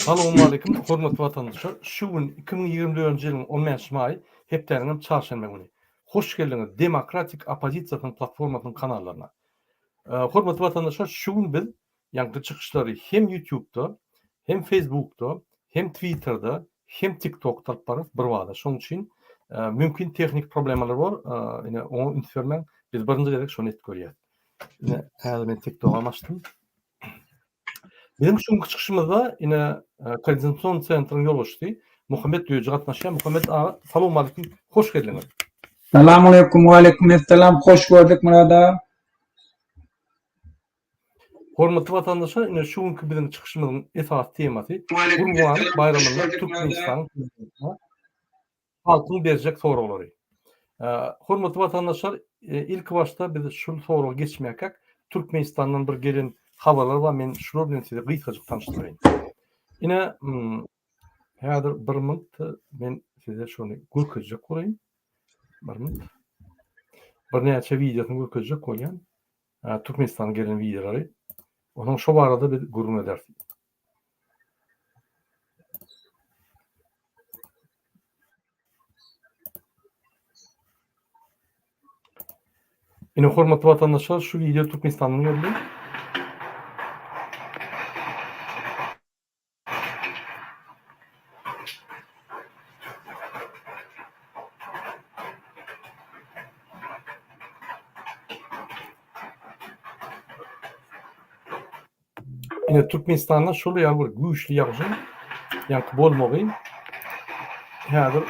Salowmaleýkim hormatly watandaşlar! Şu gün 2024-nji ýylyň 15 maýy, hepdäniň hem çarşenbe güni. Hoş geldiňiz Demokratik oppozisiýasynyň platformasynyň kanallaryna. Hormatly watandaşlar, şu gün biz ýaňky çykyşlary hem YouTube'da, hem Facebook'da, hem Twitter'da, hem TikTok'da alyp bararys birbada. Şonuň üçin mümkin tehniki problemalar bor, ine oňa üns bermäň. Biz birinji gezek şony edip görýäs. Ine häzir men TikTok'am açdym. Biziň şu günki çykyşymyzda ine Koordinasion sentriň ýolbaşçysy Muhammet Düýeji gatnaşýar. Muhammet aga, salowmaleýkim, hoş geldiňiz. Salamaleýkum, waleýkim essalam, hoş gördük Myrat aga. Hormatly watandaşlar, ine şu günki biziň çykyşymyzyň esasy temasy Gurbanlyk baýramynda Türkmenistanyň Halkyň berjek soraglary. Hormatly watandaşlar, ilki başda biz şul soraga geçmäkäk, Türkmenistandan bir gelen habarlar bar, men şular bilen sizi gysgajyk tanyşdyraýyn. Ine, häzir bir minut men size şony görkezjek bolaýyn. Bir minut. Birnäçe wideosyny görkezjek bolýan. Türkmenistandan gelen wideolary. Onsoň şo barada biz gürrüň ederis. Ine hormatly watandaşlar şu wideo Türkmenistandan geldi. Ine Türkmenistanda şol ýaly bir güýçli ýagyşyň ýaňky bolmagy häzir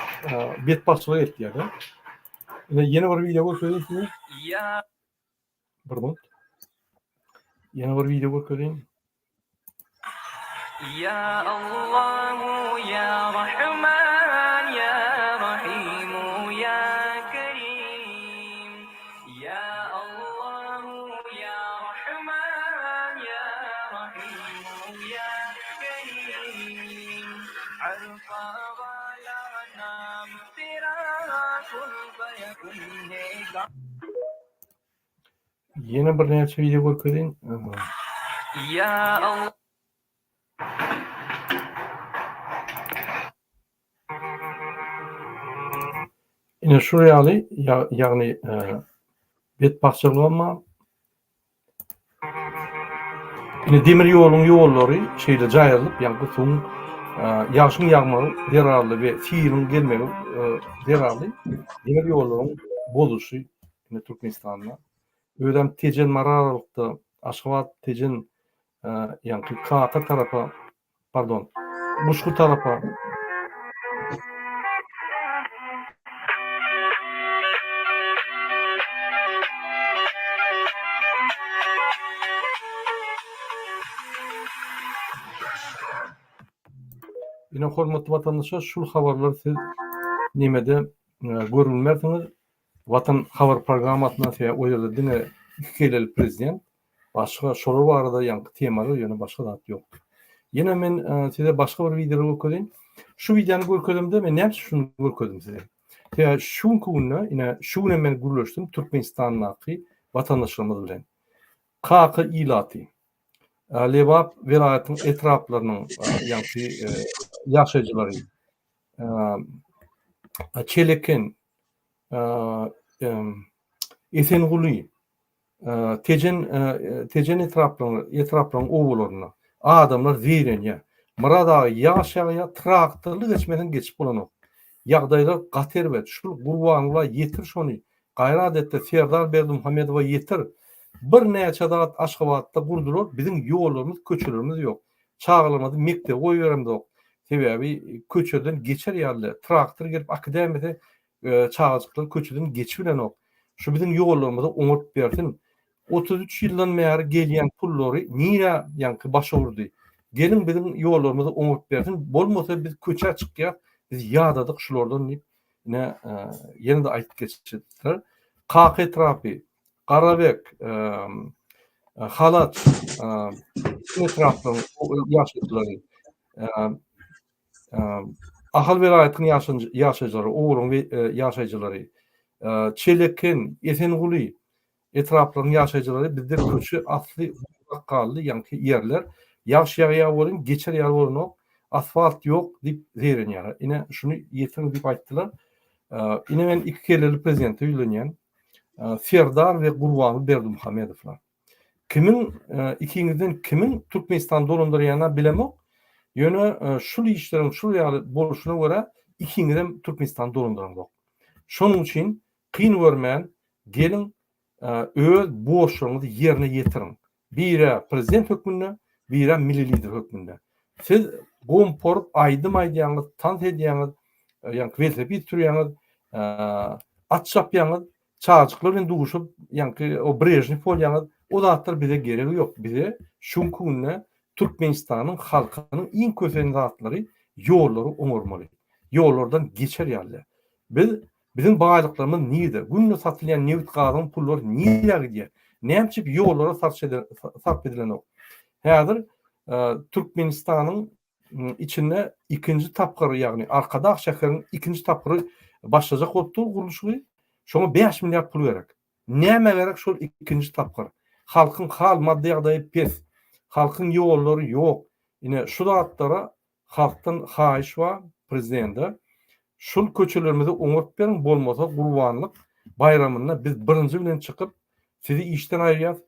betbagtçylyga eltýär-de. Ine ýene bir wideo görkezeyim size. Bir minut. Ýene bir wideo görkezeyim. Ya Allahu ya Rahman ya Rahimu ya Kerim Ya Allahu ya Rahman ya Rahimu ya Kerim Arfa wala naam tera kun feyekun he Ýene birnäçe wideo görkezeýin. Ya Ine şu ýaly, ýagny betbagtçylygam bar. Ine demir ýoluň ýollary şeýle jaýrylyp, ýagny suwuň ýagşyň ýagmagy zerarly we siliň gelmegi zerarly demir ýollaryň bozulyşy ine Türkmenistanda. Özem Tejen Mary aralykda Aşgabat Tejen ýaňky Kaka tarapa pardon Guşgy tarapa Ine hormatly watandaşlar şul habarlar siz nemede görülmersiňiz Watan habar programmasyndan sebäbi o ýerde diňe iki kelleli prezident başga şolar barada ýaňky temalar ýöne başga zat ýok. Ýene men size başga bir wideo görkezeýin. Şu wideony görkezemde men näme üçin şuny görkezdim size? Sebäbi şu günki günde ine şu gün hem men gürleşdim Türkmenistandaky watandaşlarymyz bilen. Kaka ilaty Lebap welaýatynyň etraplarynyň ýaňky ýaşaýjylary Çeleken, Esenguly, Tejen Tejen etraplarynyň etraplaryň obalarynda adamlar zeýrenýär. Myrat aga ýagyş ýagýar, traktorly geçmeseň geçip bolanok. Ýagdaýlar gaty erbet. Şul Gurbangula ýetir şony. Gaýrat etde Serdar Berdimuhamedowa ýetir. Birnäçe zat Aşgabatda gurdular, biziň ýollarymyz, köçelerimiz ýok. Çagalarymyzy mekdebe goýberemzok. Sebäbi köçeden geçer ýaly däl. Traktor gelip akidäýmese çagajyklar köçeden geçibilenok. Şu biziň ýollarymyzy oňaryp bersin. 33 ýyldan bäri gelýän pullary nirä ýaňky başa urdy. Geliň biziň ýollarymyzy oňaryp bersin. Bolmasa biz köçä çykýas. Biz ýadadyk şulardan diýip ine ýene-de aýdyp geçipdir. Kaka etrapy Garabek, Halaç etraplaryň ýaşaýjylary, Ahal welaýatynyň ýaşaýjylary, Oguryň ýaşaýjylary, Çeleken, Esenguly etraplarynyň ýaşaýjylary bizde köçe asly gurak galdy, ýaňky ýerler. Ýagyş ýagýar welin, geçer ýaly bolanok. Asfalt ýok diýip zeýrenýärler. Ine, şuny ýetiriň diýip aýtdylar. Ine men iki kelleli prezidente ýüzlenýän. Serdar we Gurbanguly Berdimuhamedowlar. Kimiň ikiňizden kimiň Türkmenistany dolandyrýanyna bilemok. Ýöne şul işleriň şul ýaly bolşuna görä ikiňizem Türkmenistany dolandyraňzok. Şonuň üçin kyn görmän geliň öz borçlaryňyzy ýerine ýetiriň. Birä prezident hökmünde, birä milli lider hökmünde. Siz gomporyp aýdym aýdýaňyz, tans edýäňiz, ýaňky welosiped sürýäňiz, at çapýaňyz, çagajyklar bilen duşup, ýaňky o Brežnew bolýaňyz. O zatlar bize geregi ýok. Bize şu günki günde Türkmenistanyň halkynyň iň kösen zatlary ýollary oňarmaly. Ýollardan geçer ýaly. Biz Biziň baýlyklarymyz nirde? Günde satylýan nebit-gazyň pullary nirä gidýär? Näme üçin ýollara sarp edilenok? Häzir Türkmenistanyň içinde ikinji tapgyr, ýagny Arkadag şäheriniň ikinji tapgyry başlajak bolup dur gurluşygy. Şoňa 5 milliard pul gerek. Nämä gerek şol ikinji tapgyr? Halkyň hal maddy ýagdaýy pes. Halkyň ýollary ýok. Ine şu zatlara Halkdan haýyş bar prezidende şul köçelerimizi oňaryp beriň bolmasa gurbanlyk baýramynda biz birinji bilen çykyp sizi işden aýyrýas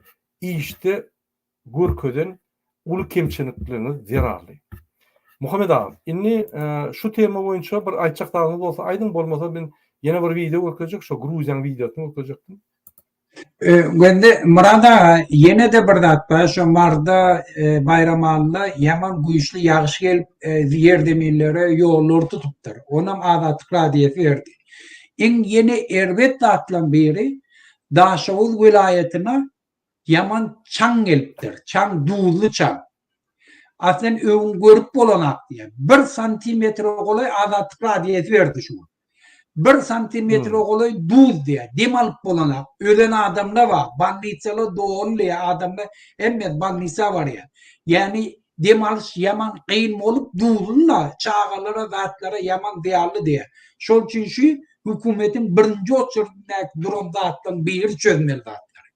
işde görkezen uly kemçilikleriňiz zerarly. Muhammet agam indi şu tema boýunça bir aýtjak zadyňyz bolsa aýdyň bolmasa men ýene bir wideo görkezjek şo Gruziýaň wideosyny görkezjekdim. Göndi Myrat aga ýene-de bir zat bar, şo Marda Baýramalyda ýaman güýçli ýagyş gelip ýerzeminlere ýollary tutupdyr. Onam Azatlyk Radiosy berdi. Iň ýene erbet zatlaryň biri Daşoguz welaýatyna ýaman çaň gelipdir. Çaň duzly çaň. Aslen öňüň görüp bolanak diýýär. Bir santimetre golaý Azatlyk Radiosy berdi şu gün. Bir santimetre golaý duz diýýär. Dem alyp bolanak. Ölen adamlar bar. Bolnisalar doly diýýär. Adamlar hemmesi bolnisa barýar. Ýagny dem alyş ýaman kyn bolup duzly-da çagalara zatlara ýaman zyýanly diýýär. Şol üçin şu hökümetiň birinji oçerdindäki duran zatlaryň biri çözmeli zatlary.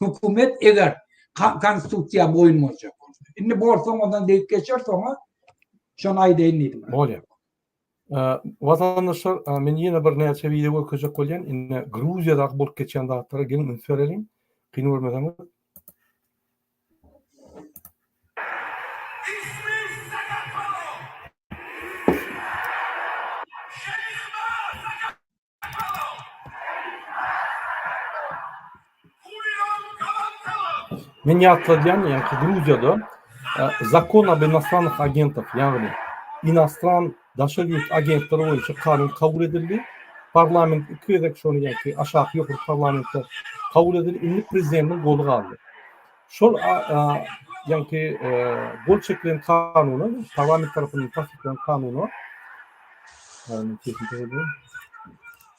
Hökümet eger konstitusiýa boýun boljak bolsa. Indi bolsaň ondan degip geçer soňa şony aýdaýyn diýdim. Bolýar. Watandaşlar, men ýene bir näçe wideo görkezjek bolýan. Indi Gruziýadaky bolup geçýän zatlara geliň üns bereliň. Kyn görmeseňiz. Men ýatladýan, ýagny Gruziýada Zakon ob inostrannych agentach, ýagny inostran daşary ýurt agentleri boýunça kanun kabul edildi. Parlament iki gezek şony ýagny aşaky ýokary parlamentde kabul edildi. Indi prezidentiň goly galdy. Şol ýagny gol çekilen kanuna, parlament tarapyndan tassyklanan kanuna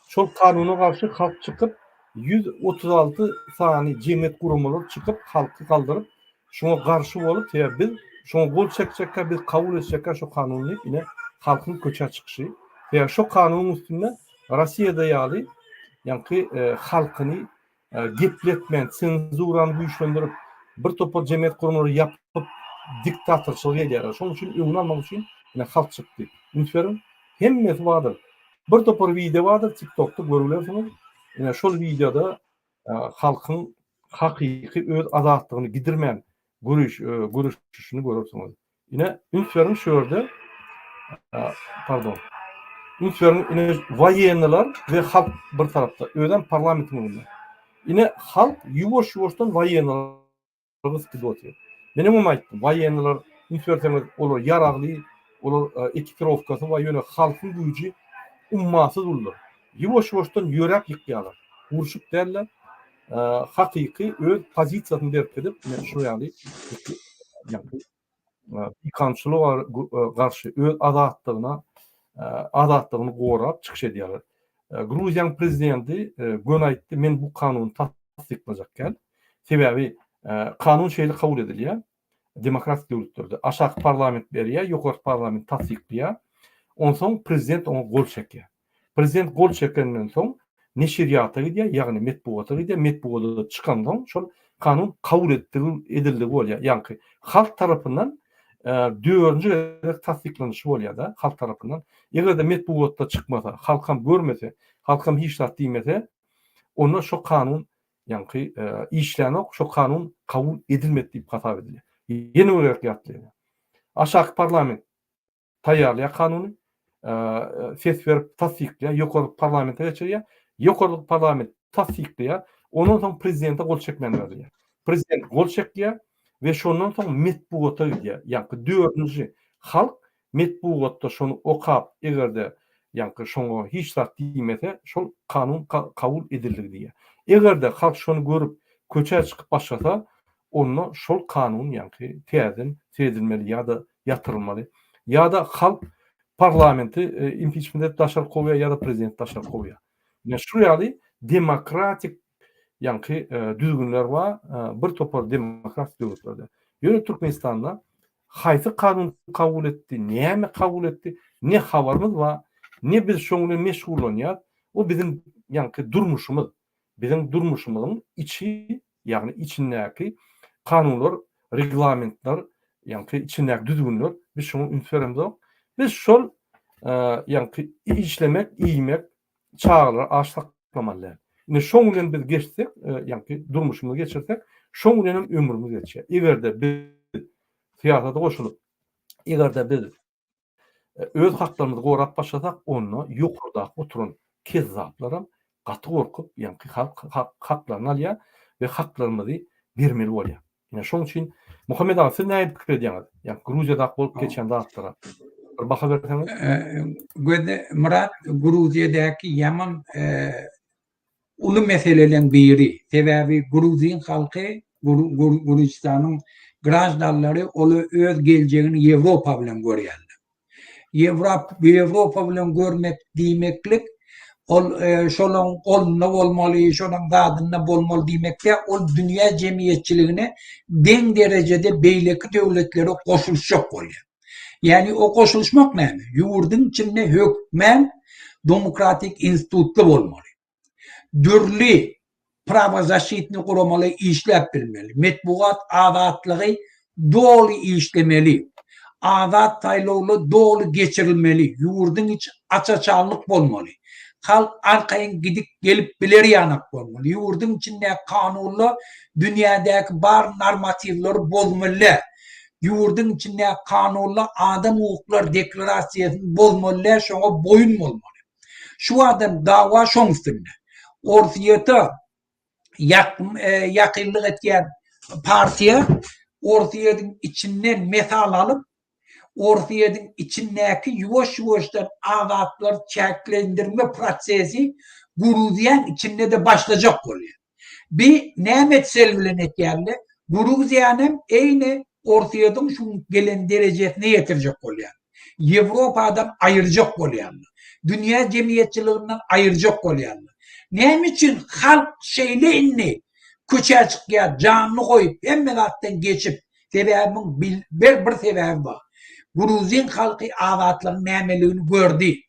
Şol kanuna garşy halk çykyp, 136 sany jemgyýet guramalary çykyp, halky galdyryp, şoňa garşy bolup, sebäbi biz şoňa gol çekjekkä, biz kabul etjekkä şo kanuny diýip, ine, halkyň köçä çykyşy. Sebäbi şo kanunyň üstünde Rossiýada ýaly, ýaňky halkyny gepletmän, senzurany güýçlendirip, bir topar jemgyýet guramalary ýapyp, diktatorçylyk edýärler. Şonuň üçin öňüni almak üçin ine halk çykdy. Üns beriň, hemmesi bardyr. Bir topar wideo bardyr, TikTokda görübilersiňiz. Ine şol wideoda halkyň hakyky öz azatlygyny gidirmän göreş göreşişini görersiňiz. Ine, üns beriň şu ýerde, pardon. Üns beriň, ine woýenniler we halk bir tarapda, özem parlamentiň öňünde. Ine, halk ýuwaş-ýuwaşdan woýennilere gysyp gidip otyr. Men öňem aýtdym, woýenniler, üns berseňiz, olar ýaragly, olar ekipirowkasy bar, ýöne halkyň güýji ummasyz uludyr. Ýuwaş-ýuwaşdan ýöräp ýykýarlar. Urşup däl-de, hakyky öz pozisiýasyny berkidip, ine şu ýaly bikanunçylyga garşy öz azatlygyna azatlygyny gorap çykyş edýärler. Gruziýanyň prezidenti göni aýtdy, men bu kanuny tassyklajak däl. Sebäbi kanun şeýle kabul edilýär, demokratik döwletlerde. Aşaky parlament berýär, ýokarky parlament tassyklaýar. Onsoň prezident oňa gol çekýär. Prezident gol çekenden soň neşirýata gidýär, ýagny metbugata gidýär, metbugata çykansoň şol kanun kabul edildigi bolýar. Ýaňky halk tarapyndan dördünji gezek tassyklanyşy bolýar-da halk tarapyndan. Eger-de metbugatda çykmasa, halkam görmese, halkam hiç zat diýmese, onda şo kanun ýaňky işlänok, şo kanun kabul edilmedi diýip hasap edilýär. Ýene bir gezek ýatlaýan. Aşaky parlament taýýarlaýar kanuny, ses berip tassyklaýar, ýokarky parlamente geçirýär. Ýokarky parlament tassyklaýar. Ondan soň prezidente gol çekmäni berilýär. Prezident gol çekýär we şondan soň metbugata gidýär. Ýaňky dördünji halk metbugatda şony okap, eger-de ýaňky şoňa hiç zat diýmese, şol kanun kabul edildigi diýýär. Eger-de halk şony görüp köçä çykyp başlasa, onda şol kanun ýaňky täzeden seredilmeli ýa-da ýatyrylmaly. Ýa-da halk parlamenti impiçment edip daşary kowýar ýa-da prezidenti daşary kowýar. Ine şu ýaly demokratik ýaňky düzgünler bar bir topar demokratik döwletlerde. Ýöne Türkmenistanda haýsy kanun kabul etdi, näme kabul etdi, ne habarymyz bar, ne biz şoň bilen meşgullanýas. O biziň ýaňky durmuşymyz. Biziň durmuşymyzyň içi, ýagny içindäki kanunlar, reglamentler, ýaňky içindäki düzgünler, biz şoňa üns beremzok. Biz şol ýaňky işlemek, iýmek, çagalary aç saklamaly däl. Indi şoň bilen biz geçsek, ýaňky durmuşymyzy geçirsek, şoň bilen hem ömrümiz geçýär. Eger-de biz syýasata goşulyp, eger-de biz öz haklarymyzy gorap başlasak, onda ýokardaky oturan kezzaplaram gaty gorkup, ýaňky halk haklaryny alýar we haklarymyzy bermeli bolýar. Ine şoň üçin Muhammet aga siz nähili pikir edýäňiz? Ýa Gruziýadaky bolup geçen zatlara bir baha berseňiz. Gözde Myrat Gruziýadaky ýaman uly meseleleň biri. Sebäbi gruzin halky Gürjüstanyň graždanlary olar öz geljegini Ýewropa bilen görýärler. Ýewropa bilen görmek diýmeklik ol şolaň golunda bolmaly, şolaň zadynda bolmaly diýmek däl, ol dünýä jemgyýetçiligine deň derejede beýleki döwletlere goşulyşjak bolýar. Ýagny o goşulyşmak näme? Ýurduň içinde hökmän demokratik institutly bolmaly. Dürli prawozaşitnyý guramalar işläp bilmeli. Metbugat azatlygy doly işlemeli. Azat saýlawlar doly geçirilmeli. Ýurduň içi aç-açanlyk bolmaly. Halk arkaýyn gidip gelip biler ýanak bolmaly. Ýurduň içindäki kanunlar dünýädäki bar normatiwleri bozmaly däl. Ýurduň içindäki kanunlar adam hukuklary deklarasiýasyny bozmaly däl, şoňa boýun bolmaly. Şu adam dawa şoň üstünde. Orsýete ýakynlyk etýän partiýa Orsýetiň içinden mesal alyp, Orsýetiň içindäki ýuwaş-ýuwaşdan azatlary çäklendirme prosesi Gruziýaň içinde-de başlajak bolýar. Bi näme sel bilen etýärler? Gruziýany eýni Orsýetiň şu gelen derejesine ýetirjek bolýar. Ýewropadan aýyrjak bolýarlar. Dünýä jemgyýetçiliginden aýyrjak bolýarlar. Näme üçin halk şeýle indi köçä çykýar, janyny goýup, hemme zatdan geçip, Sebäbi muň bir bir sebäbi bar. Gruzin halky azatlygyň nämeligini gördi.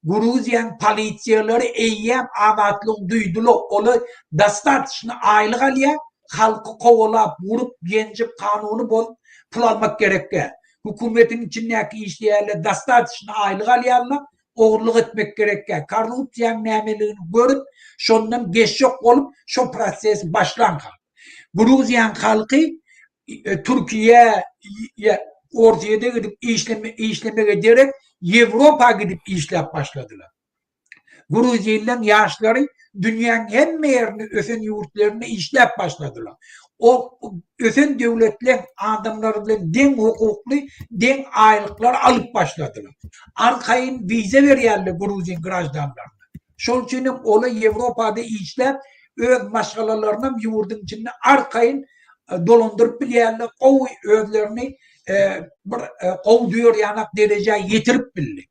Gruziýaň polisiýalary eýýäm azatlygy duýdular. Olar dostatoçny aýlyk alýar, halky kowalap, urup, ýenjip, kanuny bozup pul almak gerek däl. Hökümetiň içindäki işleýänler dostatoçny aýlyk alýarlar, ogurlyk etmek gerek däl. Korrupsiýaň nämeligini görüp, şondan geçjek bolup, şo prosesi başlan halk. Gruziýanyň halky Türkiýä ýa Orsýete gidip işlemege derek Ýewropa gidip işläp başladylar. Gruzinleň ýaşlary dünýäň hemme ýerinde ösen ýurtlarynda işläp başladylar. O ösen döwletleň adamlary bilen deň hukukly, deň aýlyklar alyp başladylar. Arkaýyn wiza berýärler gruzin graždanlaryna. Şol üçin hem olar Ýewropada işläp, öz maşgalalarynam ýurduň içinde arkaýyn dolandyryp bilýärler, gowy özlerini bir gowy duýar ýanak derejä ýetirip bildi.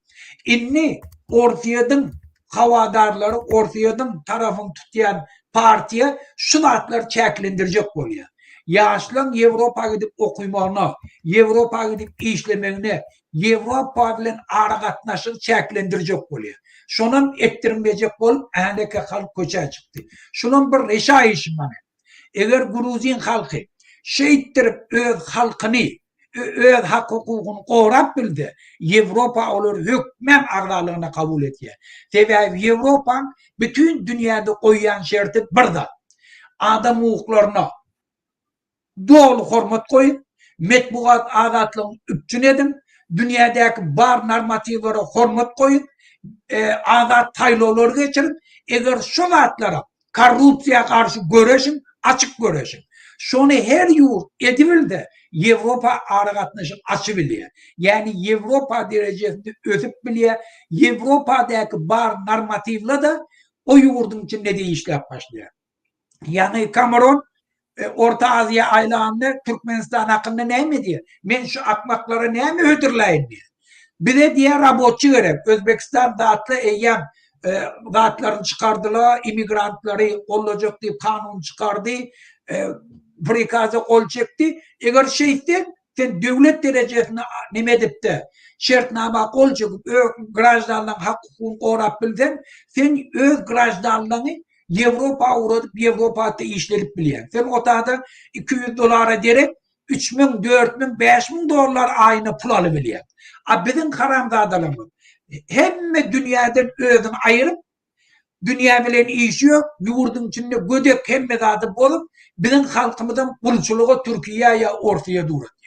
Indi Orsýetiň hawadarlary, Orsýetiň tarapyny tutýan partiýa şu zatlary çäklendirjek bolýar. Ýaşlaryň Ýewropa gidip okymagyna, Ýewropa gidip işlemegine, Ýewropa bilen aragatnaşygy çäklendirjek bolýar. Şonam etdirmejek bolup äneke halk köçä çykdy. Şulam bir reşa işi mana. Eger gruzin halky şeýtdirip öz halkyny. öz hak-hukugyny gorap bilse, Ýewropa olary hökmän agzalygyna kabul edýär. Sebäbi Ýewropaň bütin dünýäde goýýan şerti bir zat. Adam hukuklaryna doly hormat goýup, metbugat azatlygyny üpjün ediň, dünýädäki bar normatiwlere hormat goýup, azat saýlawlary geçirip, eger şu zatlara korrupsiýa garşy göreşiň, açyk göreşiň. Şony her ýurt edibilse, Ýewropa aragatnaşyk açybilýär. Ýagny Ýewropa derejesinde ösüp bilýär. Ýewropadaky bar normatiwler-de o ýurduň içinde-de işläp başlaýar. Ýaňy Kameron Orta Aziýa aýlanda Türkmenistan hakynda näme diýýär? Men şu akmaklara näme hödürläýin diýýär. Bize diýýär raboçy gerek. Özbekistan zatly eýýäm zatlaryny çykardylar, immigrantlary gollajak diýip kanun çykardy, prikaza gol çekdi. Eger şeýtseň, sen döwlet derejesinde neme edip-de, şertnama gol çekip, öz graždanlaryň hak-hukugyny gorap bilseň, sen öz graždanlaryňy Ýewropa ugradyp, Ýewropada işledip bilýäň. Sen o taýda 200 dolara derek 3000, 4000, 5000 dollar aýyna pul alybilýäň. A biziň haramzadalarymyz hemme dünýäden özüni aýyryp, dünýä bilen işi ýok, ýurduň içinde gödek hemme zady bozup, biziň halkymyzam gulçulyga Türkiýä ýa Orsyýet ugratýar.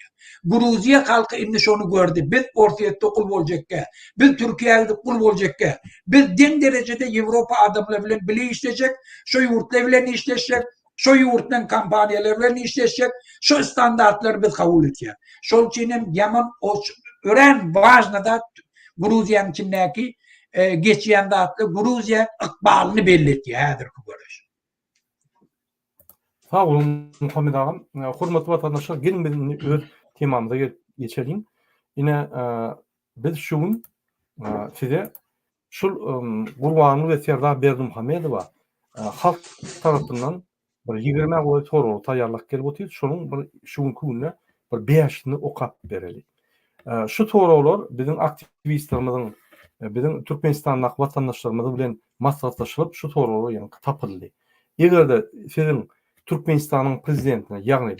Gruziýa halky indi şony gördi, biz Orsyýetde gul boljakkä, biz Türkiýä gidip gul boljakkä, biz deň derejede Ýewropa adamlary bilen bile işlejek, şo ýurtlar bilen işleşjek, şo ýurtlaryň kompaniýalary bilen işleşjek, şo standartlary biz kabul etýäs. Şol üçin hem ýaman örän wažny zat Gruziýanyň içindäki geçýän zatlar Gruziýa ykbalyny belli etýär häzirki göreş. Sag boluň Muhammet agam. Hormatly watandaşlar, geliň biz indi öz temamyza gelip geçeliň. Ine, biz şu gün size şul Gurbanguly we Serdar Berdimuhamedowa halk tarapyndan bir ýigrimä golaý soragy taýýarlap gelip otyrys. Şonuň bir şu günki günde bir bäşisini okap bereli. Şu soraglar biziň aktiwistlerimiziň, biziň Türkmenistandaky watandaşlarymyz bilen maslahatlaşylyp şu soraglar ýaňky tapyldy. Eger-de siziň Türkmenistanyň prezidentine, ýagny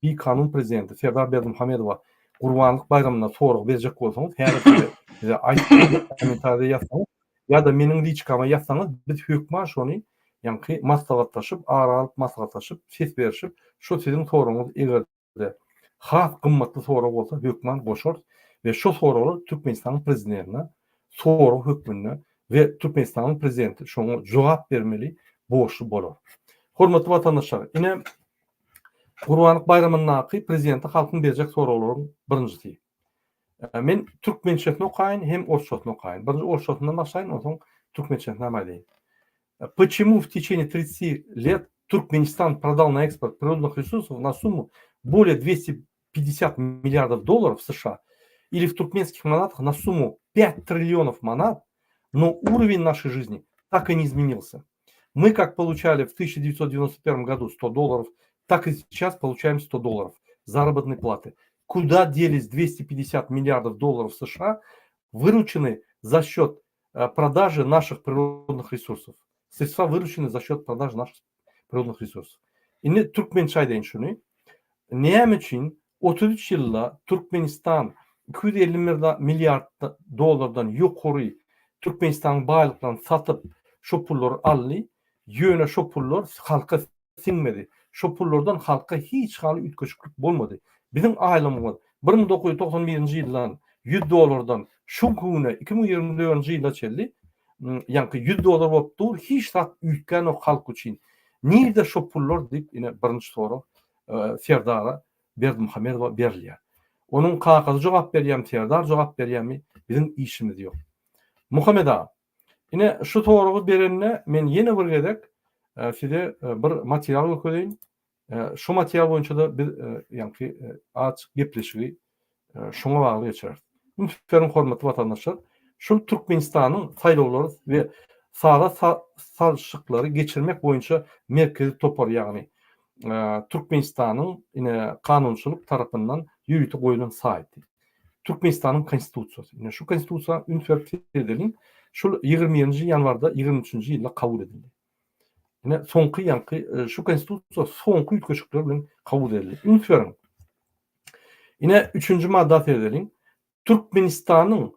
bikanun prezidenti Serdar Berdimuhamedowa Gurbanlyk baýramynda sorag berjek bolsaňyz, häzir size bize aýtsaňyz, kommentariýada ýazsaňyz ýa-da meniň liçkama ýazsaňyz, biz hökman şony ýaňky maslahatlaşyp, ara alyp maslahatlaşyp, ses berişip, şo siziň soragyňyz eger de has gymmatly sorag bolsa hökman goşarys we şo soraglar Türkmenistanyň prezidentine sorag hökmünde we Türkmenistanyň prezidenti şoňa jogap bermeli borçly bolar. Hormatly watandaşlar, ine Gurbanlyk baýramyndaky prezidente halkyň berjek soraglaryň birinjisi. Men türkmençesini okaýyn hem orsçasyny okaýyn. Birinji orsçasyndan başlaýyn, onsoň türkmençesini hem aýdaýyn. Почему в течение 30 лет Туркменистан продал на экспорт природных ресурсов на сумму более 250 миллиардов долларов США или в туркменских манатах на сумму 5 триллионов манат, но уровень нашей жизни так и не изменился. Мы как получали в 1991 году 100 долларов, так и сейчас получаем 100 долларов заработной платы. Куда делись 250 миллиардов долларов США, вырученные за счет э, продажи наших природных ресурсов? Средства выручены за счет продажи наших природных ресурсов. Indi türkmençe aýdaýyn şuny. Näme üçin 33 ýylda Türkmenistan 250 milliard dollardan ýokary Türkmenistanyň baýlyklaryny satyp, şo pullary aldy, ýöne şo pullar halka siňmedi. Şo pullardan halka hiç hali üýtgeşiklik bolmady. Biziň aýlygymyz 1991-nji ýyldan 100 dollardan şu güne 2024-nji ýyla çenli ýaňky 100 dollar bolup dur, hiç zat üýtgänok halk üçin. Nirde şo pullar diýip ine birinji sorag Serdara Berdimuhamedowa berilýär. Onuň kakasy jogap berýärmi, Serdar jogap berýärmi, biziň işimiz ýok. Muhammet aga, ine şu soragy berende men ýene bir gezek size bir material görkezeýin. Şu material boýunça-da biz ýaňky azajyk gepleşigi şoňa bagly geçireris. Üns beriň hormatly watandaşlar, şul Türkmenistanyň saýlawlary we sala salşyklary geçirmek boýunça merkezi topar ýagny Türkmenistanyň ine kanunçylyk tarapyndan ýörite goýlan saýty. Türkmenistanyň Konstitusiýasy. Ine şu Konstitusiýa üns berip seredeliň. Şul 21-nji ýanwarda 23-nji ýylda kabul edildi. Ine soňky ýaňky şu Konstitusiýa soňky üýtgeşikler bilen kabul edildi. Üns beriň. Ine, üçünji madda seredeliň. Türkmenistanyň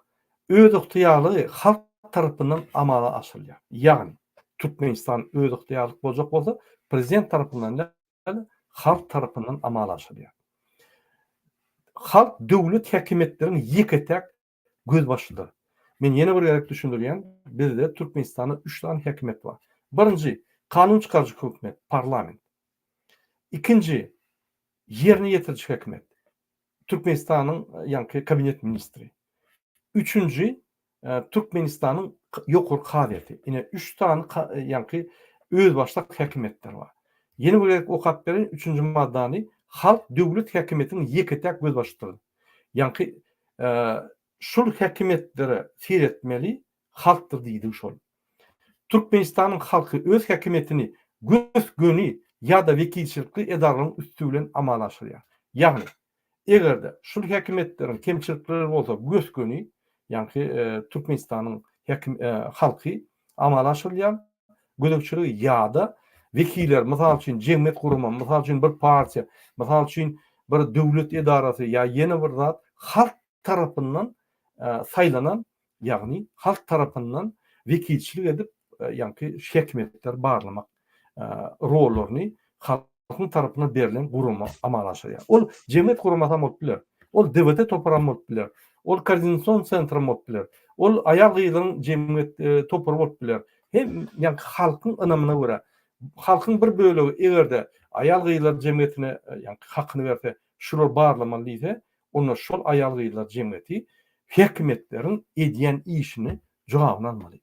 özygtyýarlygy halk tarapyndan amala aşyrylýar. Ýagny, Türkmenistan özygtyýarlyk boljak bolsa, prezident tarapyndan däl, halk tarapyndan amala aşyrylýar. Halk döwlet häkimiýetleriň ýeke-täk gözbaşydyr. Men ýene bir gezek düşündirýän, bizde Türkmenistanda üç sany häkimiýet bar. Birinji, kanun çykaryjy hökümet, parlament. Ikinji, ýerine ýetiriji hökümet, Türkmenistanyň ýaňky kabinet ministri. Üçünji, Türkmenistanyň ýokary kazyýeti. Ine, üç sany ýaňky özbaşdak häkimiýetler bar. Ýene bir gezek okap bereýin, üçünji maddany, Halk döwlet häkimiýetiniň ýeke-täk gözbaşydyr. Ýaňky şul häkimiýetlere seretmeli halkdyr diýdigi şol. Türkmenistanyň halky öz häkimiýetini gös-göni ýa-da wekilçilikli edaralaryň üsti bilen amala aşyrýar. Ýagny, eger-de şul häkimiýetleriň kemçilikleri bolsa gös-göni, ýaňky Türkmenistanyň halky amala aşyrylýar gözegçiligi ýa-da wekiller, mysal üçin, jemgyýet gurama, mysal üçin, bir partiýa, mysal üçin, bir döwlet edarasy ýa ýene bir zat halk tarapyndan saýlanan, ýagny halk tarapyndan wekilçilik edip, ýaňky häkimiýetleri barlamak rollaryny halkyň tarapyndan berlen gurama amala aşyrýar. Ol jemgyýet guramasy hem bolup biler. Ol DWT topary hem bolup biler. Ol koordinasion sentr hem bolup biler. Ol aýal-gyzlaryň jemgyýet topary bolup biler. Hem ýaňky halkyň ynamyna görä, halkyň bir bölegi eger-de aýal-gyzlar jemgyýetine ýaňky hakyny berse, şular barlamaly diýse, onda şol aýal-gyzlar jemgyýeti häkimiýetleriň edýän işini jogabyny almaly.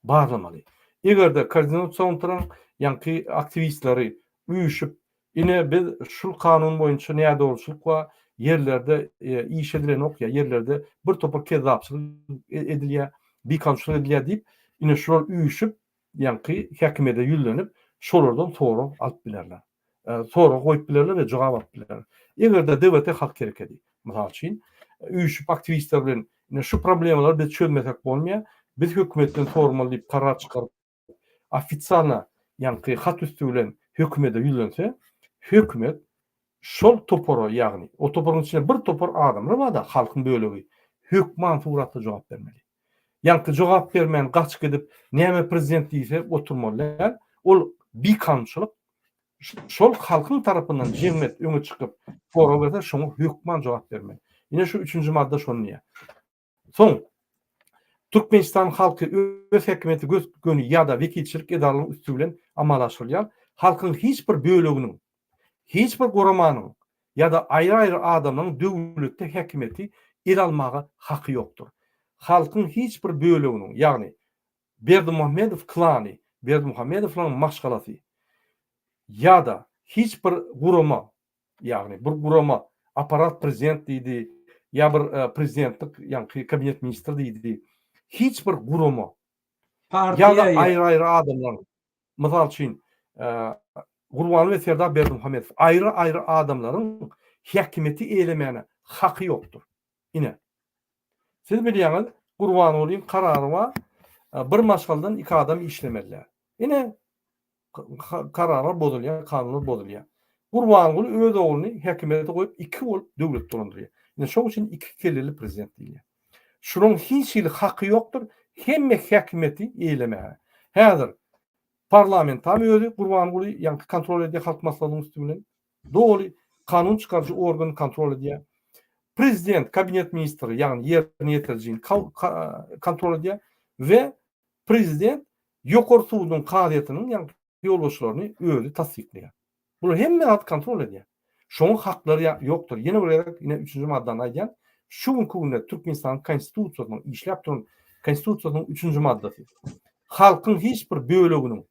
barlamaly. Eger-de koordinasion tryň ýaňky aktiwistleri üýşüp, ine biz şul kanun boýunça nädogruçylyk bar, ýerlerde iş edilenok ýa ýerlerde bir topar kezzapçylyk edilýär, bikanunçylyk edilýär diýip, ine şular üýşüp, ýaňky häkimiýete ýüzlenip, şolardan sorag alyp bilerler. Sorag goýup bilerler we jogap alyp bilerler. Eger-de DWT halk hereketi, mysal üçin, üýşüp aktiwistler bilen ine şu problemalary biz çözmesek bolmaýar, biz hökümetden sormaly diýip karar çykaryp, ofisialno ýaňky hat üsti bilen hökümede ýüzlense, hökümet şol topara, ýagny o toparyň içinde bir topar adamlar bar-da, halkyň bölegi, hökman suratda jogap bermeli. Ýaňky jogap bermän gaçyp gidip, näme prezident diýse oturmaly däl. Ol bikanunçylyk. Şol halkyň tarapyndan jemgyýet öňe çykyp sorag berse şoňa hökman jogap bermeli. Ine şu üçünji madda şony diýýär. Soň Türkmenistan halky öz häkimiýeti gös göni ýa-da wekilçilik edaralaryň üsti bilen amala aşyrylýar. Halkyň hiç bir böleginiň, hiç bir guramanyň ýa-da aýry-aýry adamlaryň döwletde häkimiýeti ele almaga haky ýokdur. Halkyň hiç bir böleginiň, ýagny Berdimuhamedow klany, Berdimuhamedowlaryň maşgalasy ýa-da hiç bir gurama, ýagny bir gurama, apparat prezident diýdi, ýa bir prezidentlik, ýaňky kabinet ministri diýdi, hiç bir gurama ýa-da aýry-aýry adamlaryň, mysal üçin, Gurbanguly we Serdar Berdimuhamedow aýry-aýry adamlaryň häkimiýeti eýelemäne haky ýokdur. Ine. Siz bilýäňiz, Gurbangulyň karary bar, bir maşgaladan iki adam işlemeli. Ine, kararlar bozulýar, kanunlar bozulýar. Gurbanguly öz ogluny häkimiýete goýup, iki bolup döwlet dolandyrýar. Ine, şoň üçin iki kelleli prezident diýilýär. Şularyň hiç hili haky ýokdur, hemme häkimiýeti eýelemäge. Häzir parlamentam özi Gurbanguly ýaňky kontrol edýär Halk Maslahatynyň üsti bilen. Doly kanun çykaryjy organy kontrol edýär. Prezident, kabinet ministri, ýagny ýerine ýetirijini kontrol edýär we prezident ýokary suduň kazyýetiniň ýagny ýolbaşçylaryny özi tassyklaýar. Bular hemme zady kontrol edýär. Şoňa haklary ýokdur. Ýene bir gezek ine üçünji maddany aýdýan. Şu günki günde Türkmenistanyň Konstitusiýasynyň işläp duran Konstitusiýasynyň üçünji maddasy. Halkyň hiç bir böleginiň,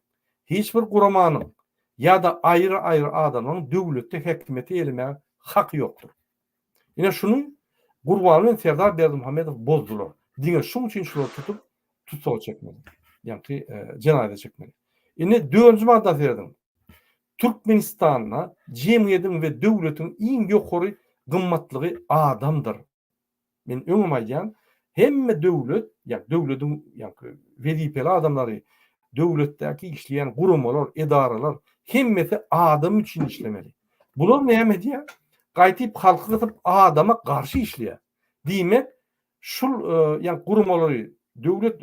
hiç bir guramanyň ýa-da aýry-aýry adamlaryň döwletde häkimiýeti eýelemäge haky ýokdur. Ine şuny Gurbanguly bilen Serdar Berdimuhamedow bozdular. Diňe şuň üçin şulary tutup tussaga çekmeli. Ýaňky jenaýata çekmeli. Indi dördünji madda serediň. Türkmenistanda jemgyýetiň we döwletiň iň ýokary gymmatlygy adamdyr. Men öňem aýdýan, hemme döwlet, ýa döwletiň ýaňky wezipeli adamlary, döwletdäki işleýän guramalar, edaralar hemmesi adam üçin işlemeli. Bular näme edýär? Gaýtyp halky gysyp adama garşy işleýär. Diýmek, şul ýa guramalary, döwlet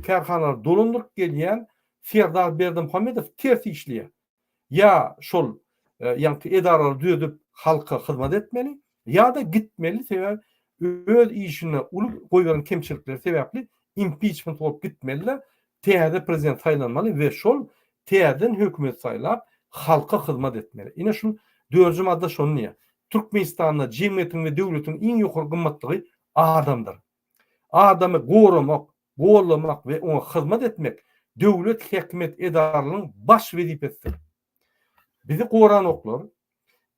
kärhanalary dolandyryp gelýän Serdar Berdimuhamedow ters işleýär. Ýa şol ýaňky edaralary düzedip halka hyzmat etmeli, ýa-da gitmeli, sebäbi öz işinde uly goýberen kemçilikleri sebäpli impiçment bolup gitmeli-de, täze prezident saýlanmaly we şol täzeden hökümet saýlap halka hyzmat etmeli. Ine şul dördünji madda şony diýýär. Türkmenistanda jemgyýetiň we döwletiň iň ýokary gymmatlygy adamdyr. Adamy goramak, gollamak we oňa hyzmat etmek döwlet häkimiýet edaralarynyň baş wezipesidir. Bizi goranoklar,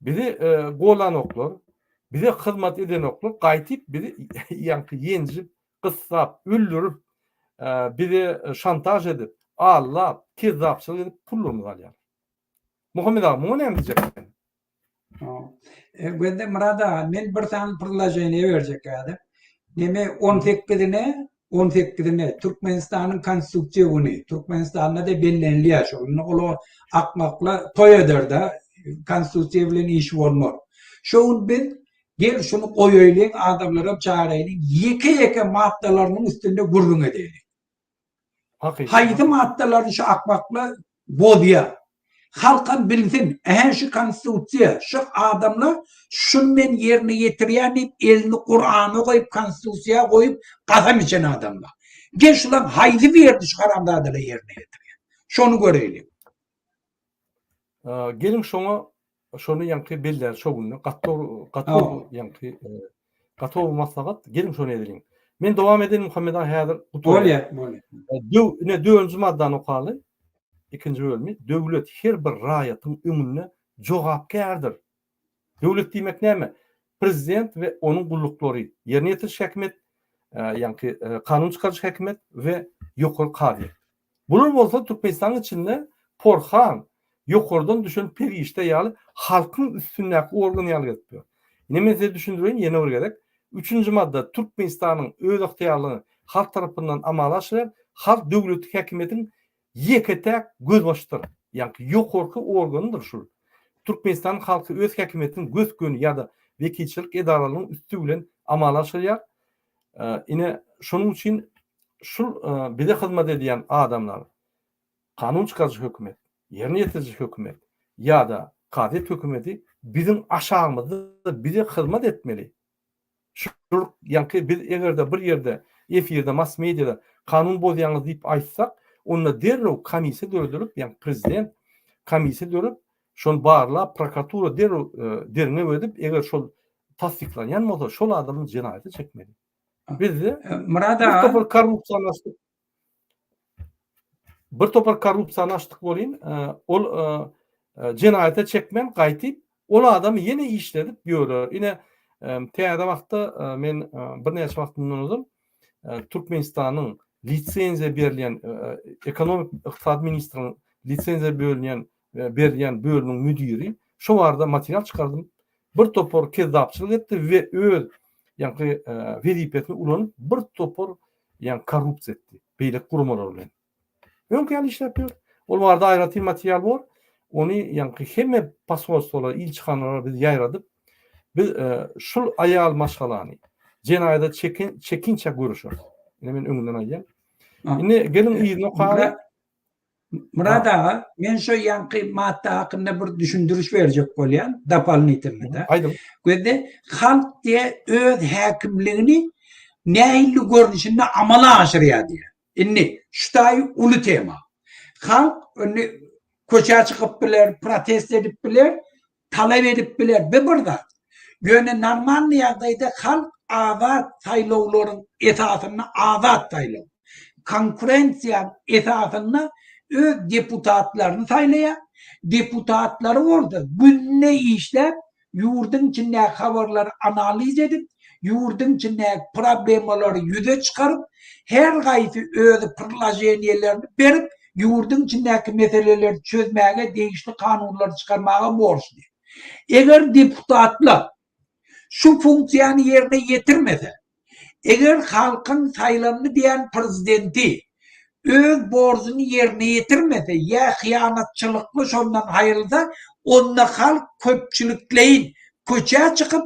bizi gollanoklar, bize hyzmat edenoklar, gaýtyp bizi ýaňky ýenjip, gyssap, öldürip, bize şantaž edip, aldap, kezzapçylyk edip pullarymyzy alýarlar. Muhammet aga, muňa näme diýjek sen? Gözde Myrat aga, men bir sany priloženiýe berjek häzir. Neme 18-ine, 18-ine Türkmenistanyň Konstitusiýa güni, Türkmenistanda-da bellenilýär şo. Indi olar akmaklar toý eder-de, Konstitusiýa bilen işi bolmaz. Şo gün biz gel şuny goýaýlyň, adamlaram çagyraýlyň, ýeke-ýeke maddalarynyň üstünde gürrüň edeýlik. Haýsy maddalaryny şu akmaklar bozýar. Halkam bilsin, ähä şu konstitusiýa, şu adamlar şuny men ýerine ýetirýän diýip elini Kurana goýup, konstitusiýa goýup kasam içen adamlar. Gel şulaň haýsy birini şu haramzadalar ýerine ýetirýär. Şony göreýlik. Geliň şoňa Şony ýaňky belläli şo günde gaty dogry gaty dogry ýaňky gaty gowy maslahat geliň şony edeliň. Men dowam edeýin Muhammet aga häzir gutarýar. Bolýar, bolýar. Döw ine dördünji maddany okaly. Ikinji bölümi. Döwlet her bir raýatyň öňünde jogapkärdir. Döwlet diýmek näme? Prezident we onuň gulluklary, ýerine ýetiriş häkimiýet, ýaňky kanun çykaryjy häkimiýet we ýokary kazyýet. Bular bolsa Türkmenistanyň içinde porhan, ýokardan düşen perişde ýaly halkyň üstündäki organ ýaly gezip ýör. Ine men size düşündireýin ýene bir gezek. Üçünji madda Türkmenistanyň özygtyýarlygyny halk tarapyndan amala aşyrýar. Halk döwleti häkimiýetiň ýeke-täk gözbaşydyr. Ýaňky ýokarky organydyr şul. Türkmenistanyň halky öz häkimiýetini gös-göni ýa-da wekilçilik edaralarynyň üsti bilen amala aşyrýar. Ine şonuň üçin Şul bize hyzmat edýän adamlar, kanun çykaryjy hökümet, ýerine ýetiriji hökümet ýa-da kazyýet hökümeti biziň aşagymyzda bize hyzmat etmeli. Şul ýaňky biz eger-de bir ýerde efirde, mass mediada kanun bozýaňyz diýip aýtsak, onda derrew komissiýa döredilip, ýagny prezident komissiýa dörüp, şony barlap, prokuratura derrew derňew edip, eger şol tassyklanýan bolsa, şol adamy jenaýata çekmeli. Bizde Myrat bir aga. topar korrupsiýany açdyk. Bir topar korrupsiýany açdyk welin, ol jenaýata çekmän gaýtyp, ol adamy ýene işledip ýörler. Ine, täze wagtda men birnäçe wagt mundan ozal Türkmenistanyň lisenziýa berilýän ekonomik ykdysady ministriň lisenziýa bölünýän berilýän bölümiň müdiri şo barada material çykardym. Bir topar kezzapçylyk etdi we öz ýaňky wezipesini ulanyp bir topar ýaňky korrupsiýa etdi beýleki guramalar bilen. Öňki ýaly işläp ýör. Ol barada aýratyn material bor. Ony ýaňky hemme posolstwolara, ilçihanalara biz ýaýradyp, biz şul aýal maşgalany jenaýata çekin çekinçä göreşeris. Ine men öňünden aýdýan. Indi geliň yzyny okaly. Myrat aga, men şo ýaňky madda hakynda bir düşündiriş berjek bolýan, dopolnitelnyda. Aýdyň. Gözde halk diýe öz häkimligini nähili görnüşinde amala aşyrýar diýe. Indi şu taýy uly tema. Halk indi köçä çykyp biler, protest edip biler, talap edip biler, bu bir zat. Ýöne normalny ýagdaýda halk azat saýlawlaryň esasynda azat saýlaw, konkurensiýaň esasynda öz deputatlaryny saýlaýar, deputatlary bolsa günde işläp ýurduň içindäki habarlary analiz edip, ýurduň içindäki problemalary ýüze çykaryp, her haýsy özi prloženiýelerini berip, ýurduň içindäki meseleleri çözmäge degişli kanunlary çykarmaga borçly. Eger deputatlar şu funksiýany ýerine ýetirmese, eger halkyň saýlandy diýen prezidenti öz borjuny ýerine ýetirmese ýa hyýanatçylykly şondan aýrylsa, onda halk köpçülikleýin. köçä çykyp,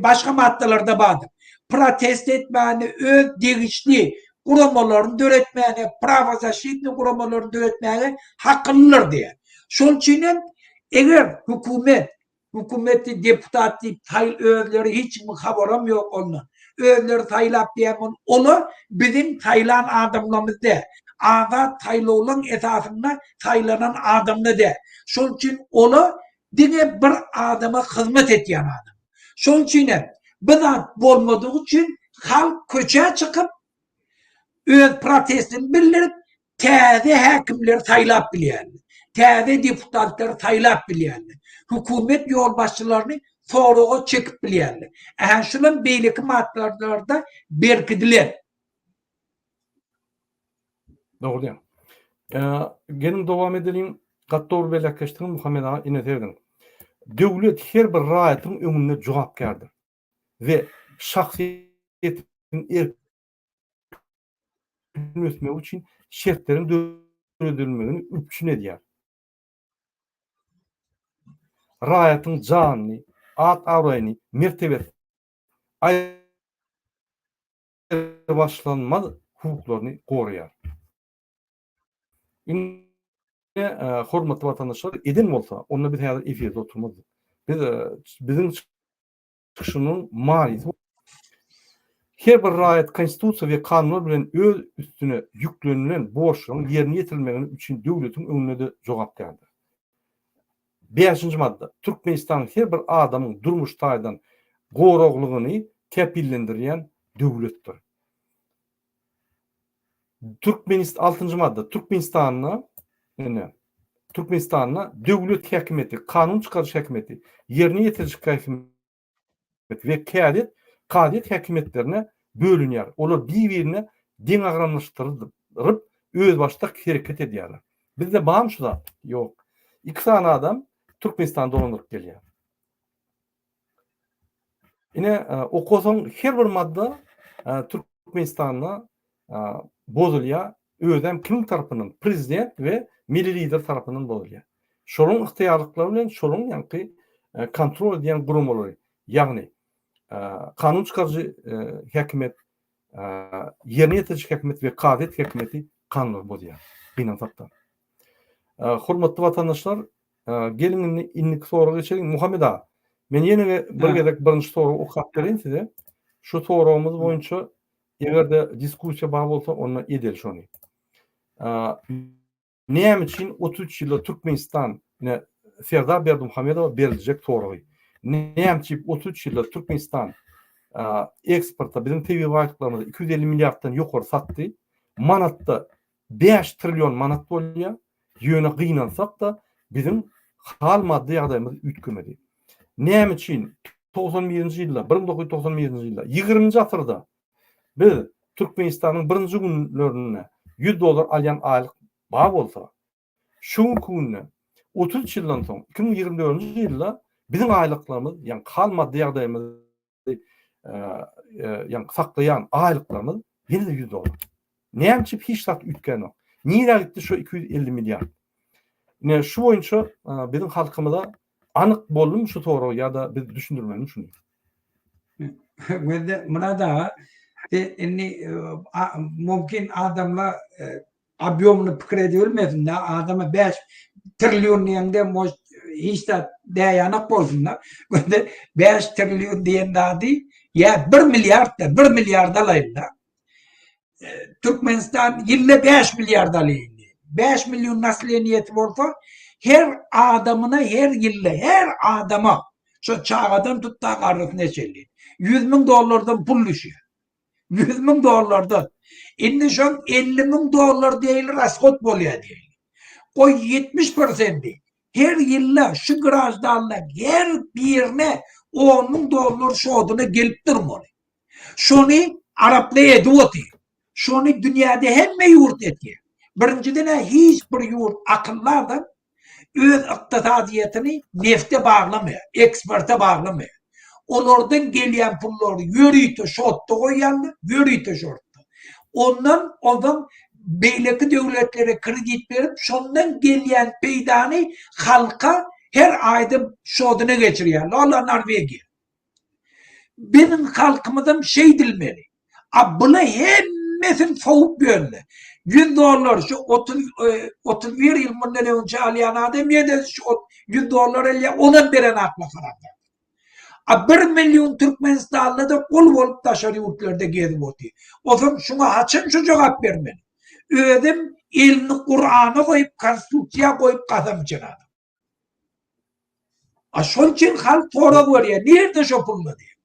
başga maddalarda bardyr, protest etmäne, öz degişli guramalaryny döretmäne, prawozaşitnyý guramalaryny döretmäge haklydyr diýýär. Şonuň üçin hem eger hökümet Hökümeti deputat diýip saý özleri hiç kimiň habaram ýok ondan. Özleri saýlap diýen bol olar biziň saýlan adamlarymyz däl. Azat saýlawlaň esasynda saýlanan adamlar däl. Şol üçin olar diňe bir adama hyzmat etýän adam. Şol üçin hem bu zat bolmadygy üçin halk köçä çykyp öz protestini bildirip täze häkimleri saýlap bilýärler. Täze deputatlary saýlap bilýärler. Hökümet ýolbaşçylaryny soraga çekip bilýärler. Ähä şulam beýleki maddalarda berkidilen. Dogry diýýäň. Geliň dowam edeliň. Gaty dogry belläp geçdiňiz Muhammet aga ine serediň. Döwlet her bir raýatyň öňünde jogapkärdir we şahsyýetiň erkin ösmegi üçin şertleriň döredilmegini üpjün edýär. Raýatyň janyny, at-abraýyny, mertebesini aýrybaşlanmaz hukuklaryny goraýar. Ine, hormatly watandaşlar, eden bolsa, onda biz häzir efirde oturmazdyk. Biz biziň çykyşymyzyň manysy her bir raýat Konstitusiýa we kanunlar bilen öz üstüne ýüklenilen borçlaryň ýerine ýetirilmegini üçin döwletiň öňünde-de jogapkärdir. Bäşinji madda. Türkmenistan her bir adamyň durmuş taýdan goraglygyny kepillendirýän döwletdir. Türkmenist altynjy madda. Türkmenistanda ine Türkmenistanda döwlet häkimiýeti, kanun çykaryş häkimiýeti, ýerine ýetiriji häkimiýet we käýet kazyýet häkimiýetlerine bölünýär. Olar bir-birine deňagramlaşdyryp, özbaşdak hereket edýärler. Bizde barmy şu zat? Ýok. Iki sany adam Türkmenistany dolandyryp gelýär. Ine, okasaň her bir madda Türkmenistanda bozulýar, özem kimiň tarapyndan? Prezident we milli lider tarapyndan bozulýar. Şolaryň ygtyýarlyklary bilen şolaryň ýaňky kontrol edýän guramalary, ýagny kanun çykaryjy häkimiýet, ýerine ýetiriji häkimiýet we kazyýet häkimiýeti kanunlary bozýar. Gynansakda. Hormatly watandaşlar, Geliň indi indiki soraga geçeliň. Muhammet aga, men ýene bir gezek birinji soragy okap bereýin size. Şu soragymyz boýunça eger-de diskussiýa bar bolsa, onda edeli şony. Näme üçin 33 ýylda Türkmenistan, ine Serdar Berdimuhamedowa beriljek soragy. Näme üçin 33 ýylda Türkmenistan eksporta biziň tebigy baýlyklarymyzy 250 milliarddan ýokary satdy. Manatda 5 trillion manat bolýar. Ýöne gynansak-da, biziň hal-maddy ýagdaýymyz üýtgemedi. Näme üçin 91-nji ýylda, 1991-nji ýylda, ýigriminji asyrda biz Türkmenistanyň birinji günlerinde 100 dollar alýan aýlyk bar bolsa, şu günki günde 33 ýyldan soň, 2024-nji ýylda biziň aýlyklarymyz, ýagny hal-maddy ýagdaýymyz ýagny saklaýan aýlyklarymyz ýene-de 100 dollar. Näme üçin hiç zat üýtgänok? Nirä gitdi şu 250 milliard? Ine şu boýunça biziň halkymyza anyk boldumy şu sorag ýa-da biz düşündirmelimi şuny? Gözde Myrat aga, indi mümkin adamlar Obýomny pikir edibilmesin-dä, adama 5 trillion diýende может hiç zat däýanak bolsun-da. Göndi 5 trillion diýen zady ýa 1 milliard-da, 1 milliard alaýyn-da. Türkmenistan ýylda 5 milliard alýar indi. 5 million nasleniýesi bolsa, her adamyna her ýylda her adama şo çagadan tut-da garrysyna çenli 100 müň dollardan pul düşýär. 100 müň dollardan. Indi şoň 50 müň dollar diýeli rashod bolýar diýeli. Goý 70 prosendi her ýylda şu graždanlaryň her birine 10 müň dollar şoduna gelip durmaly. Şony araplar edip otyr. Şony dünýäde hemme ýurt edýär. Birinjiden-ä hiç bir ýurt akylly adam öz ykdysadyýetini nefte baglamaýar, eksporta baglamaýar. Olardan gelýän pullary ýörite şotda goýýarlar, ýörite şotda. Ondan onsoň beýleki döwletlere kredit berip, şondan gelýän peýdany halka. Her aýda şodyna geçirýärler. Olar Norwegiýa. Biziň halkymyzam şeýdilmeli. A bula hemmesini sowup ýörler. 100 dollar şu 30 31 ýyl mundan öňçe alýan adam ýene şu 100 dollar alýar, onam beren akla haramzada. A 1 million Türkmenistanly-da gul bolup daşary ýurtlarda gezip otyr. Onsoň şuňa haçan şu jogap bermeli? Özem elini Kurana goýup, konstitusiýa goýup kasam içen adam. A şol üçin halk sorag berýär, nirde şo pullar diýip.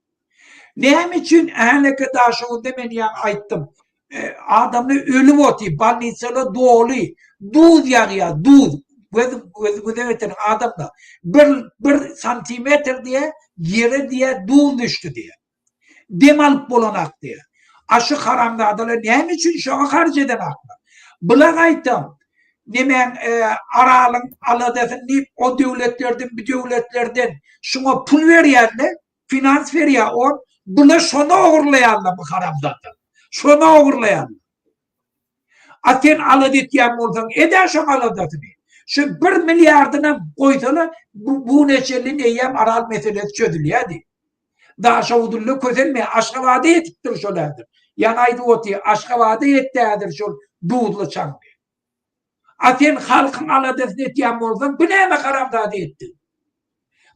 Näme üçin häleki Daşoguzda men ýaňy aýtdym, e, adamlar ölüp otyr, bolnisalar doly, duz ýagýar, duz. Göz göz göze getiriň adamlar. Bir bir santimetr diýe ýere diýe duz düşdi diýe. Dem alyp bolanak diýýär. A şu haramzadalar näme üçin şoňa harç edenaklar? Bula gaýtam nemäň Aralyň aladasyny diýip o döwletlerden bu döwletlerden şuňa pul berýärler, finans berýär on, bular şony ogurlaýarlar bu haramzadalar. Şony ogurlaýarlar. A sen alada etýän bolsaň edä şoň aladasyny. Şu bir milliardynam goýsalar bu bu neçelin eýýäm Aral meselesi çözülýärdi. Daşoguzulla kösenme Aşgabada ýetipdir şol häzir. Ýaňy aýdyp otyr Aşgabada ýetdi häzir şol duzly çaň diýip. A sen halkyň aladasyny etýän bolsaň bu näme haramzada etdiň.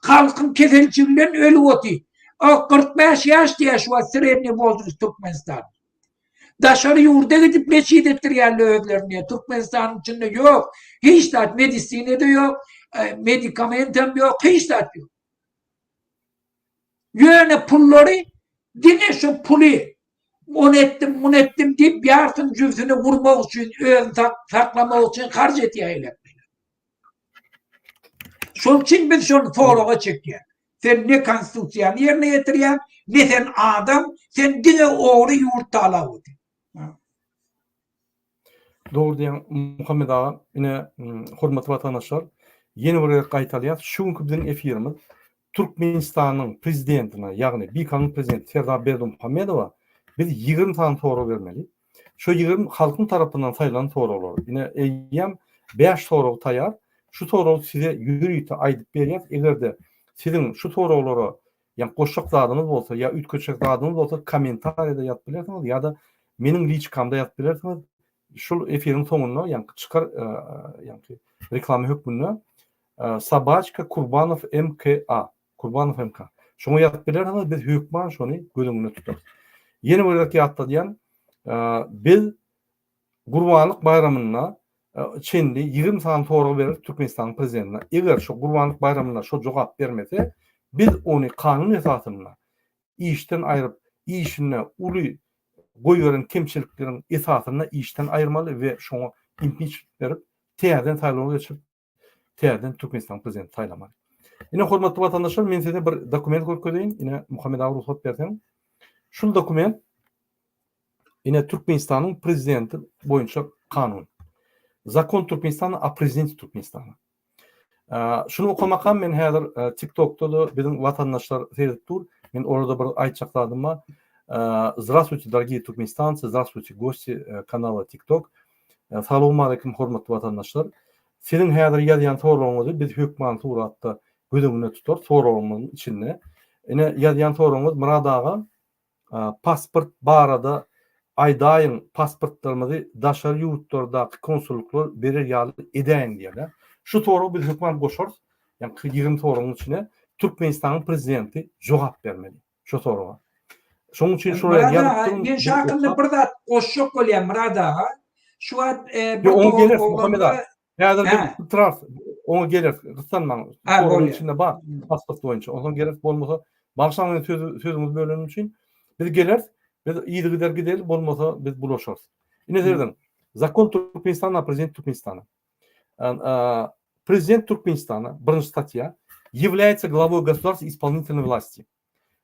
Halkyň keselçiliginden ölüp otyr. A 45 ýaş diýýär şu wagt sredniý wozrast Türkmenistanda. Daşary ýurda gidip leçit etdirýärler özlerini. Türkmenistanyň içinde ýok. Hiç zat medisina-da ýok, e, medikamentem ýok, hiç zat ýok. Ýöne pullary diňe şu puly ony etdim, muny etdim diýip ýarsyny jübsüne urmak üçin, özüni saklamak üçin harç edýär eýläk. Şonuň üçin biz şony soraga çekýär. Sen ne konstitusiýany ýerine ýetirýäň, ne sen adam, sen diňe ogry ýurt talap otyr. Dogry diýýäň Muhammet aga. Ine, hormatly watandaşlar, ýene bir gezek gaýtalýas, şu günki biziň efirimiz Türkmenistanyň prezidentine, ýagny bikanun prezident Serdar Berdimuhamedowa biz 20 sany sorag bermeli. Şu 20 halkyň tarapyndan saýlanan soraglar. Ine, eýýäm 5 sorag taýýar. Şu soragy size ýörite aýdyp berýäs. Eger-de siziň şu soraglara ýa goşjak zadyňyz bolsa, ýa üýtgetjek zadyňyz bolsa kommentariýada ýazyp bilersiňiz ýa-da meniň liçkamda ýazyp bilersiňiz. Şul efiriň soňunda ýaňky çykar ýaňky reklama hökmünde Sobaçka Kurbanow MKA Kurbanow MK. Şoňa ýazyp bilersiňiz biz hökman şony göz öňünde tutarys. Ýene bir gezek ýatladýan biz Gurbanlyk baýramyna çenli 20 sany sorag bereris Türkmenistanyň prezidentine. Eger şo Gurbanlyk baýramynda şo jogap bermese, biz ony kanun esasynda işden aýryp, işinde uly goýberen kemçilikleriň esasynda işden aýyrmaly we şoňa impiçment berip, täzeden saýlaw geçirip, täzeden Türkmenistanyň prezidenti saýlamaly. Ine hormatly watandaşlar, men size bir dokument görkezeýin. Ine Muhammet aga rugsat berseň. Şul dokument ine Türkmenistanyň prezidenti boýunça kanun. Zakon Türkmenistana o prezidenti Türkmenistana. Şuny okamakam men häzir TikTokda-da biziň watandaşlar seredip dur. Men orada bir aýtjak zadym bar. Здравствуйте, дорогие türkmenistanцы, здравствуйте, гости kanala TikTok. Salowmaleýkim hormatly watandaşlar. Siziň häzir ýazýan soragyňyzy biz hökman suratda göz öňünde tutarys soragymyzyň içinde. Ine ýazýan soragyňyz Myrat aga pasport barada aýdaýyň pasportlarymyzy daşary ýurtlardaky konsullyklar berer ýaly edäýiň diýýärler. Şu soragy biz hökman goşarys. Ýagny 20 soragyň içine Türkmenistanyň prezidenti jogap bermeli. Şu soraga. Şonuň üçin şuraya ýazyp duruň. Men şu hakynda bir zat goşjak bolýan Myrat aga. Şu wagt e, bir oňa geler Muhammet aga. Häzir bir tutarys. Oňa geler. Gyssanmaň. Soragyň içinde bar. Pasport boýunça. Onsoň gerek bolmasa, bagyşlaň meni söz sözüňizi bölenim üçin. Biz geleris. Biz yzygider gideli, bolmasa biz bulaşarys. Ine serediň. Zakon Türkmenistana, prezident Türkmenistana. Prezident Türkmenistana, birinji statýa, является главой государства исполнительной власти.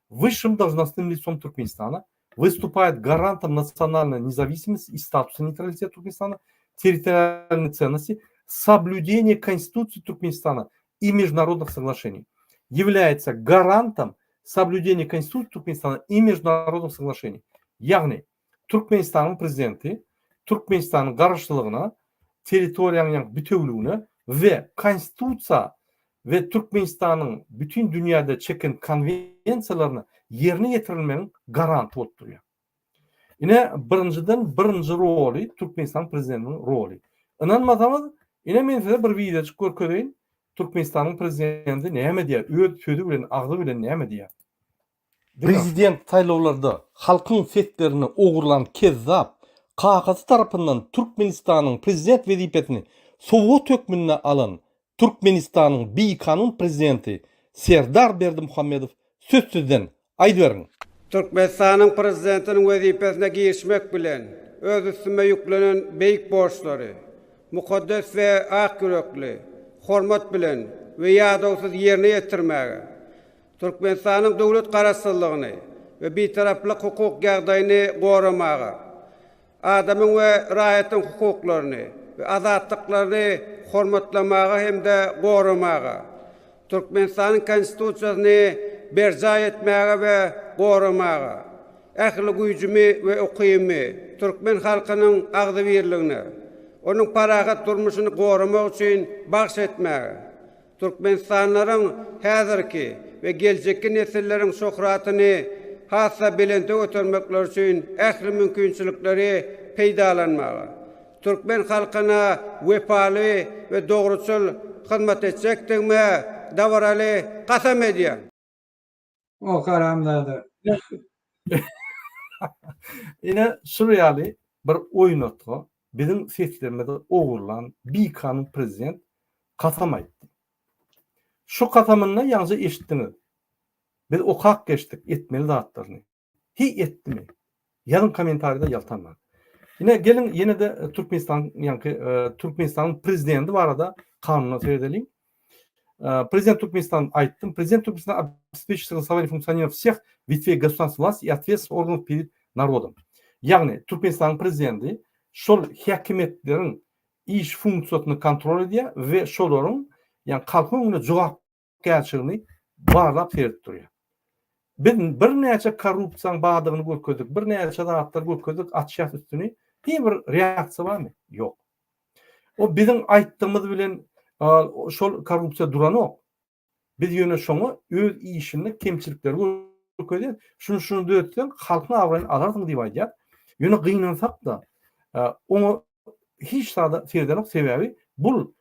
Высшим должностным лицом Туркменистана, выступает гарантом национальной независимости и статуса нейтралитета Туркменистана, территориальной ценности, соблюдения Конституции Туркменистана и международных соглашений. Является гарантом соблюдения Конституции Туркменистана и международных соглашений. Ýagny, Türkmenistanyň prezidenti Türkmenistanyň garaşsyzlygyna, territoriýanyň bitewüligine we Konstitusiýa. we Türkmenistanyň bütin dünýäde çeken konwensiýalaryny ýerine ýetirilmegiň garanty bolup durýar. Ine, birinjiden birinji roly Türkmenistanyň prezidentiniň roly. Ynanmasaňyz, ine men size bir wideojyk görkezeýin, Türkmenistanyň prezidenti näme diýýär, öz sözi bilen, agzy bilen näme diýýär. Prezident saýlawlarda halkyň seslerini ogurlan kezzap, kakasy tarapyndan Türkmenistanyň prezident wezipesini sowgat hökmünde alan Türkmenistanyň bikanun prezidenti Serdar Berdimuhamedow söz sizden, aýdyberiň! Türkmenistanyň Prezidentiniň wezipesine girişmek bilen, öz üstüme ýüklenen beýik borçlary mukaddes we ak ýürekli, hormat bilen we ýadawsyz ýerine ýetirmäge, Türkmenistanyň döwlet Garaşsyzlygyny we Bitaraplyk hukuk ýagdaýyny goramaga, adamyň we raýatyň hukuklaryny we azatlyklaryny hormatlamaga hem-de goramaga, Türkmenistanyň Konstitusiýasyny berjaý etmäge we goramaga, ähli güýjümi we ukybymy türkmen halkynyň agzybirligine, onuň parahat durmuşyny goramak üçin bagyş etmäge, Türkmenistanlylaryň häzirki we geljekki nesilleriň şöhratyny has-da belente götermekleri üçin ähli mümkinçilikleri peýdalanmaga, türkmen halkyna wepaly we dogruçyl hyzmat etjekdigime dabaraly kasam edýän. O haramzada. Ine şul ýaly bir oýnatga biziň seslerimizi ogurlan bikanun prezident kasam aýtdy. Şu kasamynda ýaňja eşitdiňiz. Biz okap geçdik etmeli zatlaryny. Hiý etdimi? Ýazyň kommentariýada ýaltanman. Ine geliň ýene-de Türkmenistan ýaňky Türkmenistanyň prezidenti barada kanuna seredeliň. Prezident Türkmenistan aýtdym. Prezident Türkmenistan обеспечит согласование функционирования всех ветвей государственной власти и ответственных органов перед народом. Ýagny Türkmenistanyň prezidenti şol häkimiýetleriň iş funksiýasyny kontrol edýär we şolaryň ýagny halkyň öňünde jogapkärçiligini barlap seredip durýar. Biz birnäçe korrupsiýaň bardygyny görkezdik, birnäçe zatlary görkezdik, açýas üstüni, hiç bir reaksiýa barmy? Ýok. O biziň aýtdygymyz bilen şol korrupsiýa duranok. Biz ýöne şoňa öz işinde kemçilikleri görkezýäs. Şuny şuny düzetseň halkyň abraýyny alarsyň diýip aýdýas. Ýöne gynansak-da, oňa hiç zada seredenok, sebäbi bul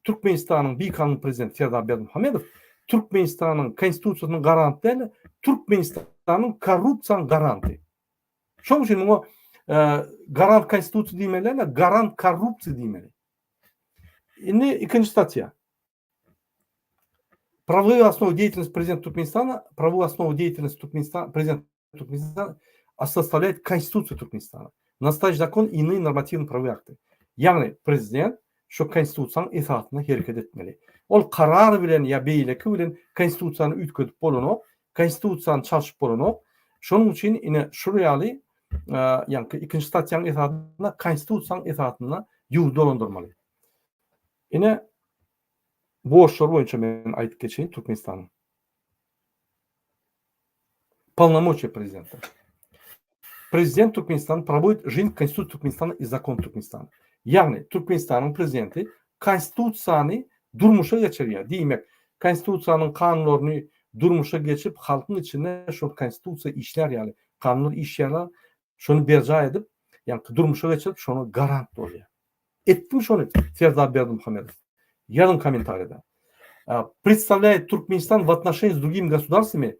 Türkmenistanyň bikanun prezidenti Serdar Berdimuhamedow Türkmenistanyň konstitusiýasynyň garanty däl-de, Türkmenistanyň korrupsiýanyň garanty. Şonuň üçin muňa garant konstitusiýa diýmeli däl-de, garant korrupsiýa diýmeli. Indi ikinji statýa. Правовые основы деятельности президента Туркменистана, правовую основу деятельности Туркменистана, президента Туркменистана составляет Конституция Туркменистана. Настоящий закон и иные нормативно-правовые акты. Ýagny prezident şu konstitusiýanyň esasynda hereket etmeli. Ol karar bilen ýa beýleki bilen konstitusiýany üýtgedip bolanok, konstitusiýany çalşyp bolanok. Şonuň üçin ine şul ýaly ýaňky ikinji statýanyň esasynda konstitusiýanyň esasynda ýurdy dolandyrmaly. Ine borçlary boýunça men aýdyp geçeýin Türkmenistanyň. Polnomoçiýa prezidenta. Prezident Türkmenistany provodit žin Konstitusiýa Türkmenistana i zakon Türkmenistana. Ýagny Türkmenistanyň prezidenti Konstitusiýany durmuşa geçirýär. Diýmek, Konstitusiýanyň kanunlaryny durmuşa geçirip halkyň içinde şol Konstitusiýa işlär ýaly, kanunlar işýärler, şony berjaý edip, ýagny durmuşa geçirip şoňa garant bolýar. Etdim şony Serdar Berdimuhamedow. Ýazyň kommentariýada. Predstavlyaet Türkmenistan w otnoşenii s drugimi gosudarstwami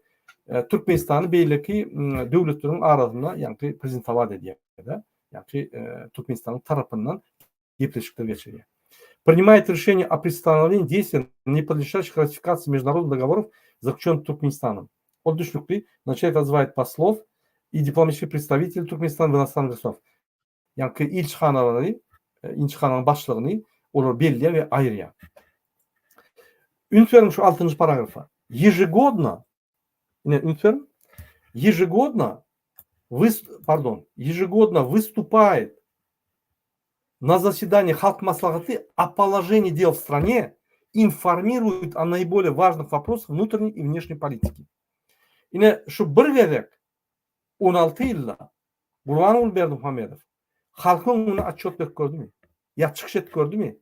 Türkmenistany beýleki döwletleriň arasynda ýaňky prezentowat edýär-de, ýaňky Türkmenistanyň tarapyndan gepleşikler geçirýär. Принимает решение о приостановлении действия не подлежащих ратификации международных договоров, заключенных Туркменистаном. Ol düşnükli, начать отзывать послов и дипломатических представителей Туркменистана в иностранных государствах. Ýaňky ilçihanalary, ilçihananyň başlygyny olar belleýär we aýyrýar. Üns beriň şu altynjy paragrafa. Ýežegodno, ine üns beriň. Ýežegodno wys, pardon, ýežegodno wystupaet na zasedaniýi Halk Maslahaty o položenii del w strane, informiruet o naýbolýe wažnyh woprosah wnutreniý i wneşniý politiki. Ine şu bir gezek 16 ýylda Gurbanguly Berdimuhamedow halkyň öňünde otçýot berip gördümi? Ýa çykyş edip gördümi?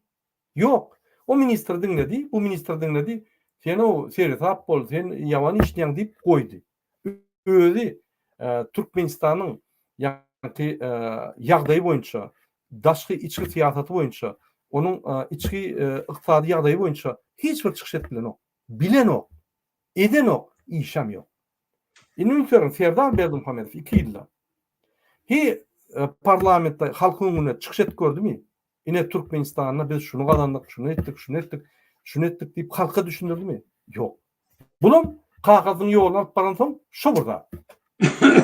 Ýok. O ministri diňledi, bu ministri diňledi. Sen-ow seresap bol, sen ýaman işleýäň diýip goýdy. Özi Türkmenistanyň ýaňky ýagdaýy boýunça, daşky içki syýasaty boýunça, onuň içki ykdysady ýagdaýy boýunça hiç bir çykyş edip bilenok. Bilenok. Edenok, işem ýok. Indi üns beriň, Serdar Berdimuhamedow 2 ýylda hi parlamentde halkyň öňünde çykyş edip gördümi? Ine Türkmenistanda biz şuny gazandyk, şuny etdik, şuny etdik, şuny etdik diýip halka düşündirdimi? Ýok. Bulam kakasynyň ýoluny alyp baransoň şo bir zat.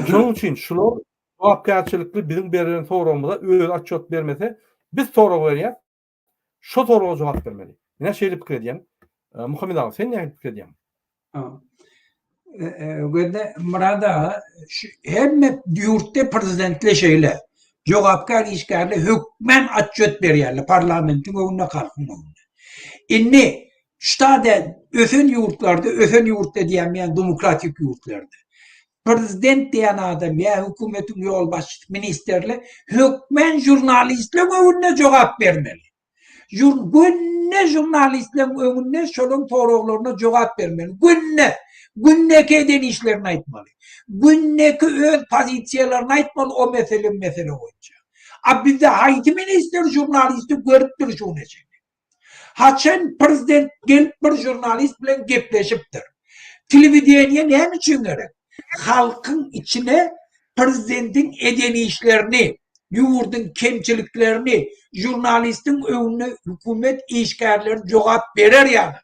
Şonuň üçin şular jogapkärçilikli biziň beren soragymyza özi otçet bermese, biz sorag berýäs, şo soraga jogap bermeli. Men şeýle pikir edýän. Muhammet aga, sen nähili pikir edýäň? Gözde Myrat aga, şu hemme ýurtda prezidentler şeýle. Jogapkär işgärler hökmän otçet berýärler parlamentiň öňünde, halkyň öňünde. Indi ştada ösen ýurtlarda, ösen ýurtda diýýän men demokratik ýurtlarda. Prezident diýen adam ýa hökümetiň ýolbaşçysy, ministrler hökmän žurnalistleriň öňünde jogap bermeli. Günde žurnalistleriň öňünde şolaryň soraglaryna jogap bermeli. Günde. Gündeki eden işlerini aýtmaly. Gündeki öz pozisiýalaryny aýtmaly o mesele mesele boýunça. A bizde haýsy ministr žurnalisti görüpdir şu güne çenli? Haçan prezident gelip bir žurnalist bilen gepleşipdir? Telewideniýe näme üçin gerek? Halkyň içine prezidentiň eden işlerini, ýurduň kemçiliklerini žurnalistiň öňünde hökümet işgärleri jogap berer ýaly.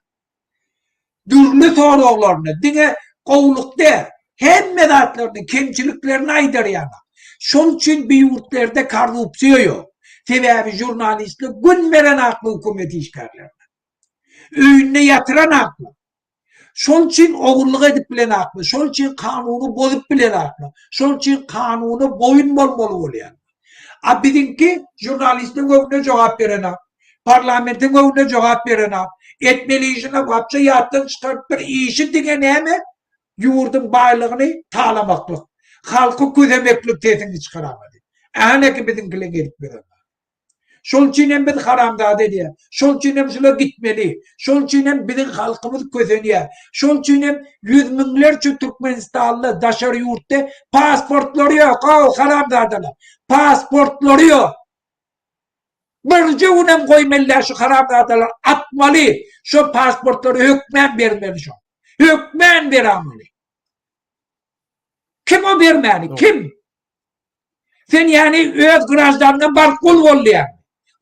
Dürli soraglaryny, diňe gowulyk däl, hemme zatlaryny, kemçiliklerini aýdar ýaly. Şol üçin bi ýurtlarda korrupsiýa ýok. Sebäbi žurnalistler gün beren akly hökümet işgärlerine. Öýünde ýatyran akly. Şol üçin ogurlyk edip bilen akly, şol üçin kanuny bozup bilen akly, şol üçin kanuna boýun bolmaly bolýar. A biziňki žurnalistiň öňünde jogap berenak, parlamentiň öňünde jogap berenak, etmeli işini wapşe ýatdan çykarypdyr, işi diňe näme? Ýurduň baýlygyny talamaklyk, halky kösemeklik sesini çykaramady. Äneki biziňkileň edip ýören zady. Şol üçin hem biz haramzada edýär. Şol üçin hem şular gitmeli. Şol üçin hem biziň halkymyz kösenýär. Şol üçin hem ýüz müňlerçe türkmenistanly daşary ýurtda pasportlary ýok, haw haramzadalar. Pasportlary ýok. Birje günem goýmaly däl şu haramzadalar atmaly. Şo pasportlary hökmän bermeli şo. Hökmän beramaly. Kim o bermäni? Kim? Sen ýani öz graždanyňa bar gul bol diýýäň.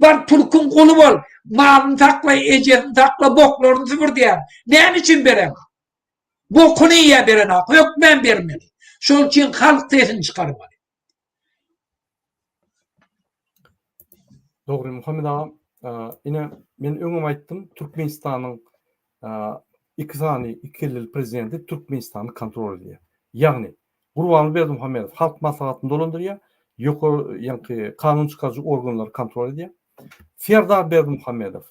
Bar türküň guly bol. Malyny sakla, ejesini sakla, boklaryny süpür diýýäň. Näme üçin bereňok? Bokuny iýýä berenok, hökmän bermeli. Şol üçin halk sesini çykarmaly. Dogry Muhammet aga, ine men öňem aýtdym, Türkmenistanyň iki sany iki ellili prezidenti Türkmenistany kontrol edýär. Ýagny Gurbanguly Berdimuhamedow Halk Maslahatyny dolandyrýar, ýokary ýaňky kanun çykaryjy organlary kontrol edýär. Serdar Berdimuhamedow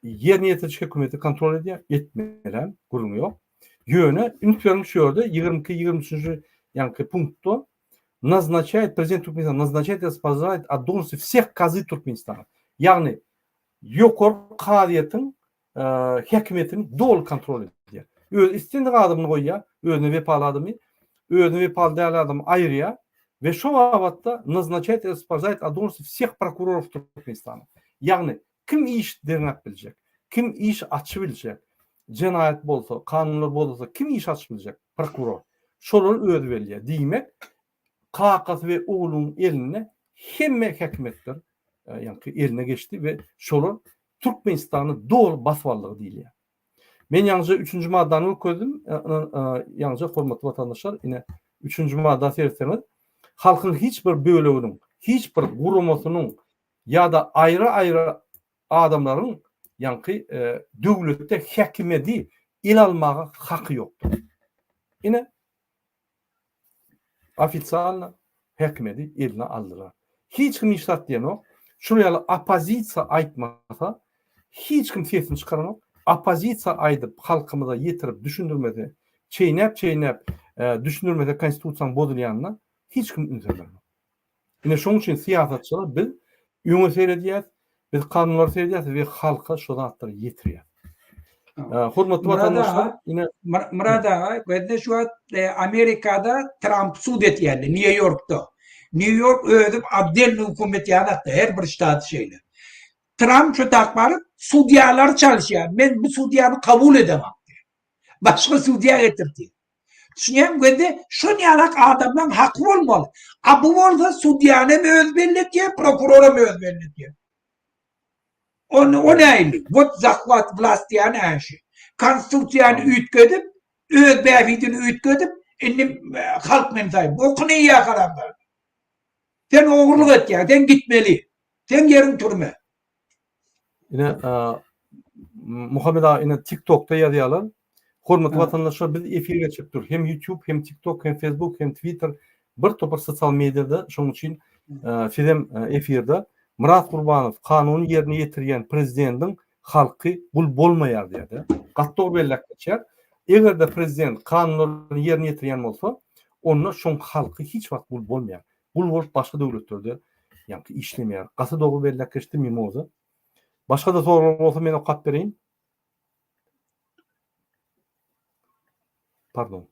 ýerine ýetiriji hökümeti kontrol edýär, etmelem, gürrüň ýok. Ýöne üns beriň şu ýerde 22, 23-nji ýaňky punktda naznaçaýet prezident Türkmenistana naznaçaýet i osvobozdaýet od dolžnosti wseh kazy Türkmenistana. Ýagny ýokary kazyýetiň häkimiýetini doly kontrol edýär. Öz islendik adamyny goýýar, özüne wepaly adamy, özüne wepaly däl adamy aýyrýar we şo babatda naznaçaýet i osvobozdaýet od dolžnosti wseh prokurorow Türkmenistana. Ýagny kim iş derňäp biljek, kim iş açyp biljek, jenaýat bolsa, kanunlar bozulsa kim iş açyp biljek? Prokuror. Şolary özi belleýär. Diýmek, kakasy we oglunyň elinde hemme häkimiýetler ýaňky eline geçdi we şolar Türkmenistany doly basyp aldygy diýilýär. Men ýaňyja üçünji maddany görkezdim. Ýaňyja hormatly watandaşlar, ine üçünji madda seretseňiz, halkyň hiç bir böleginiň, hiç bir guramasynyň ýa-da aýry-aýry adamlaryň ýaňky döwletde häkimiýeti ele almaga haky ýokdur. Ine Ofitsialno häkimiýeti eline aldylar. Hiç kim hiç zat diýenok. Şular ýaly oppozisiýa aýtmasa, hiç kim sesini çykaranok. Oppozisiýa aýdyp, halkymyza ýetirip düşündirmese, çeýnäp-çeýnäp düşündirmese konstitusiýanyň bozulýanyna hiç kim ünsem bermez. Ine şonuň üçin syýasatçylar biz öňe seredýäs, biz kanunlara seredýäs we halka şo zatlary ýetirýäs. Hormatly watandaşlar, ine Myrat aga, gözde şu wagt e, Amerikada Trump sud etýärler, Nýu-Ýorkda. Nýu-Ýork özi otdelny hökümet ýaly her bir ştat şeýle. Trump şu tak baryp sudýalary çalyşýar. Men bu sudýany kabul edemok diýýär. Başga sudýa getir diýýär. Düşünýäňmi? Gözde şon ýalak adamlaň haky bolmaly. A bu bolsa sudýany hem özi belli etýär, prokuror hem özi belli etýär. Ony o nähili? Wot zahwat vlast diýýän äşi. Konstitusiýany üýtgedip, öz bähbidini üýtgedip, indi e, halk meni saýyp. Okuny iýýär haramzada. Sen ogurlyk etýäň, sen gitmeli. Seň ýeriň türme. Ine, Muhammet aga ine TikTokda ýazýarlar. Hormatly watandaşlar biz efir geçirip dur. Hem YouTube, hem TikTok, hem Facebook, hem Twitter bir topar sosial mediada. Şonuň üçin siz hem efirde Myrat Gurbanow kanuny ýerine ýetirýän prezidendiň halky gul bolmaýar diýýär. Gaty dogry belläp geçýär. Eger-de prezident kanunlary ýerine ýetirýän bolsa, onda şoň halky hiç wagt gul bolmaýar. Gul bolup başga döwletlerde ýaňky işlemeýär. Gaty dogry belläp geçdi Mimoza. Başga-da soraglar bolsa men okap bereýin. Pardon.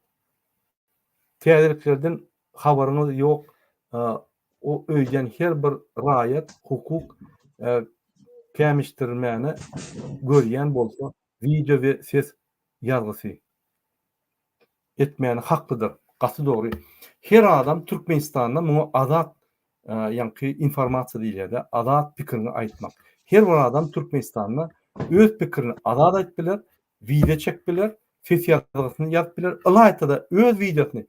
Täzeliklerden habaryňyz ýok. O öýden her bir raýat hukuk kämişdirmäni görýän bolsa wideo we ses ýazgysy. etmäne haklydyr. Gaty dogry. Her adam Türkmenistanda muňa azat ýaňky informasiýa diýilýär-de, azat pikiriňi aýtmak. Her bir adam Türkmenistanda öz pikirini azat aýdyp biler, wideo çekip biler, ses ýazgysyny ýazyp biler, ylaýta-da öz wideosyny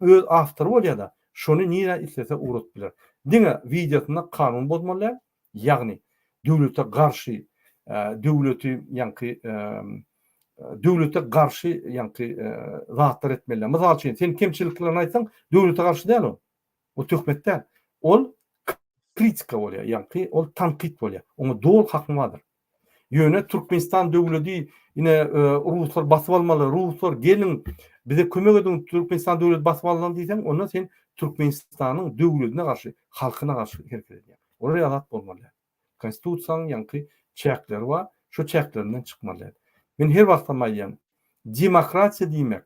öz awtory bolýar-da, şony nirä islese ugradyp biler. Diňe wideosynda kanun bozmaly däl, Ýagny, döwlete garşy, döwleti ýaňky döwlete garşy ýaňky zatlar etmeli. Mysal üçin, sen kemçiliklerini aýtsaň, döwlete garşy däl ol. O töhmet däl. Ol kritika bolýar, ýaňky ol tankyt bolýar. Oňa doly hakyň bardyr. Ýöne Türkmenistan döwledi ine ruslar basyp almaly, ruslar geliň bize kömek ediň Türkmenistan döwledi basyp alnan diýseň, onda sen Türkmenistanyň döwledine garşy, halkyna garşy hereket edýäň. Olar ýaly zat bolmaly däl. Konstitusiýanyň ýaňky çäkleri bar, şo çäklerinden çykmaly däl. Men her wagtam aýdýan, demokratiýa diýmek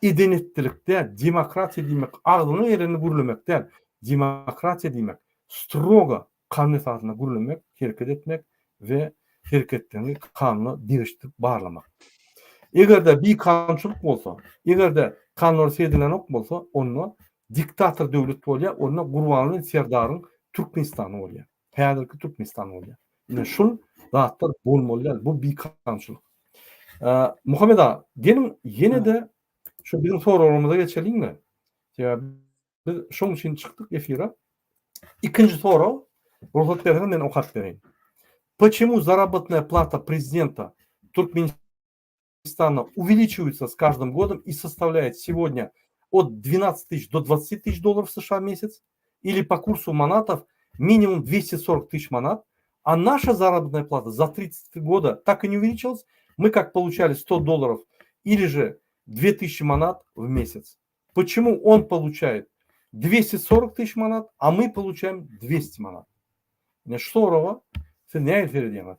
eden-etdilik däl, demokratiýa diýmek agzyňa gelenini gürlemek däl, demokratiýa diýmek strogo kanun esasynda gürlemek, hereket etmek we hereketleriňi kanuna degişdirip barlamak. Eger-de bikanunçylyk bolsa, eger-de kanunlara seredilenok bolsa, onda diktator döwlet bolýar, onda Gurbanguly Serdaryň Türkmenistany bolýar. Häzirki Türkmenistan bolýar. Ine şul zatlar bolmaly däl, bu bikanunçylyk. Muhammet aga, geliň ýene-de şu biziň soraglarymyza geçeliňmi? Sebäbi Biz şoň üçin çykdyk efire. Ikinji sorag, rugsat berseňiz men okap bereýin. Почему заработная плата президента Туркменистана увеличивается с каждым годом и составляет сегодня от 12 тысяч до 20 тысяч долларов США в месяц, или по курсу манатов минимум 240 тысяч манат, а наша заработная плата за 33 года так и не увеличилась. Мы как получали 100 долларов или же 2000 манат в месяц. Почему он получает 240 тысяч manat, a мы получаем 200 manat? Ine şu soraga siz nähili seredýäňiz?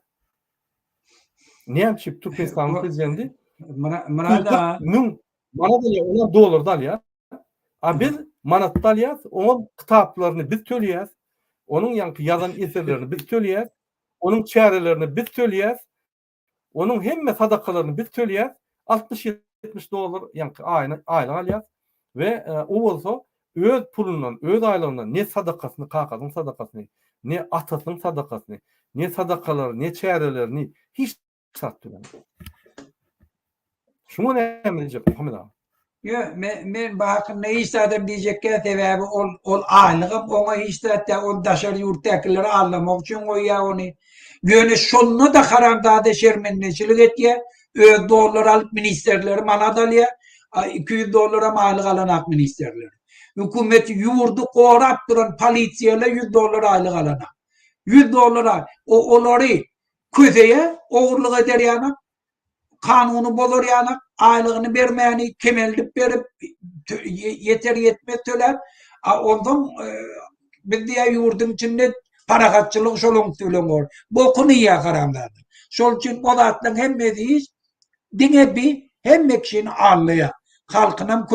Näme üçin Türkmenistanyň prezidenti Murad aga 1000 manat alýar, olar dollarda alýar. A biz manatda alýarys, onuň kitaplaryny biz töleýäris, onuň ýaňky ýazan eserlerini biz töleýäris, onuň çärelerini biz töleýäris, Onuň hemme sadakalaryny biz töleýäs, 60-70 dollar ýaňky aýyna aýlyk alýas we o bolsa öz pulundan, öz aýlygyndan ne sadakasyny, kakasynyň sadakasyny, ne atasynyň sadakasyny, ne sadakalary, ne çärelerini hiç zat tölemok. Şuňa näme diýjek Muhammet aga? Ýok, men men bu hakynda hiç zadam diýjek däl, sebäbi ol ol aýlygam oňa hiç zat däl, ol daşary ýurtdakyleri aldamak üçin goýýar ony. Ýöne şonda-da haramzada şermendeçilik etýär, öz dollar alyp ministrleri manat alýar, 200 dollaram aýlyk alanak ministrler. Hökümet ýurdy gorap duran polisiýalar 100 dollar aýlyk alanak. 100 dollara o olary köseýär, ogurlyk eder ýanak. kanuny bozar ýanak, aýlygyny bermäni kemeldip berip, ýeter ýetmez töläp, a onsoň e, biz diýä ýurduň içinde parahatçylyk şolaň üsti bilen bor. Bokuny iýýär haramzada. Şol üçin o zatlaryň hemmesi hiç. Diňe bi hemme kişini aldaýar. Halkynam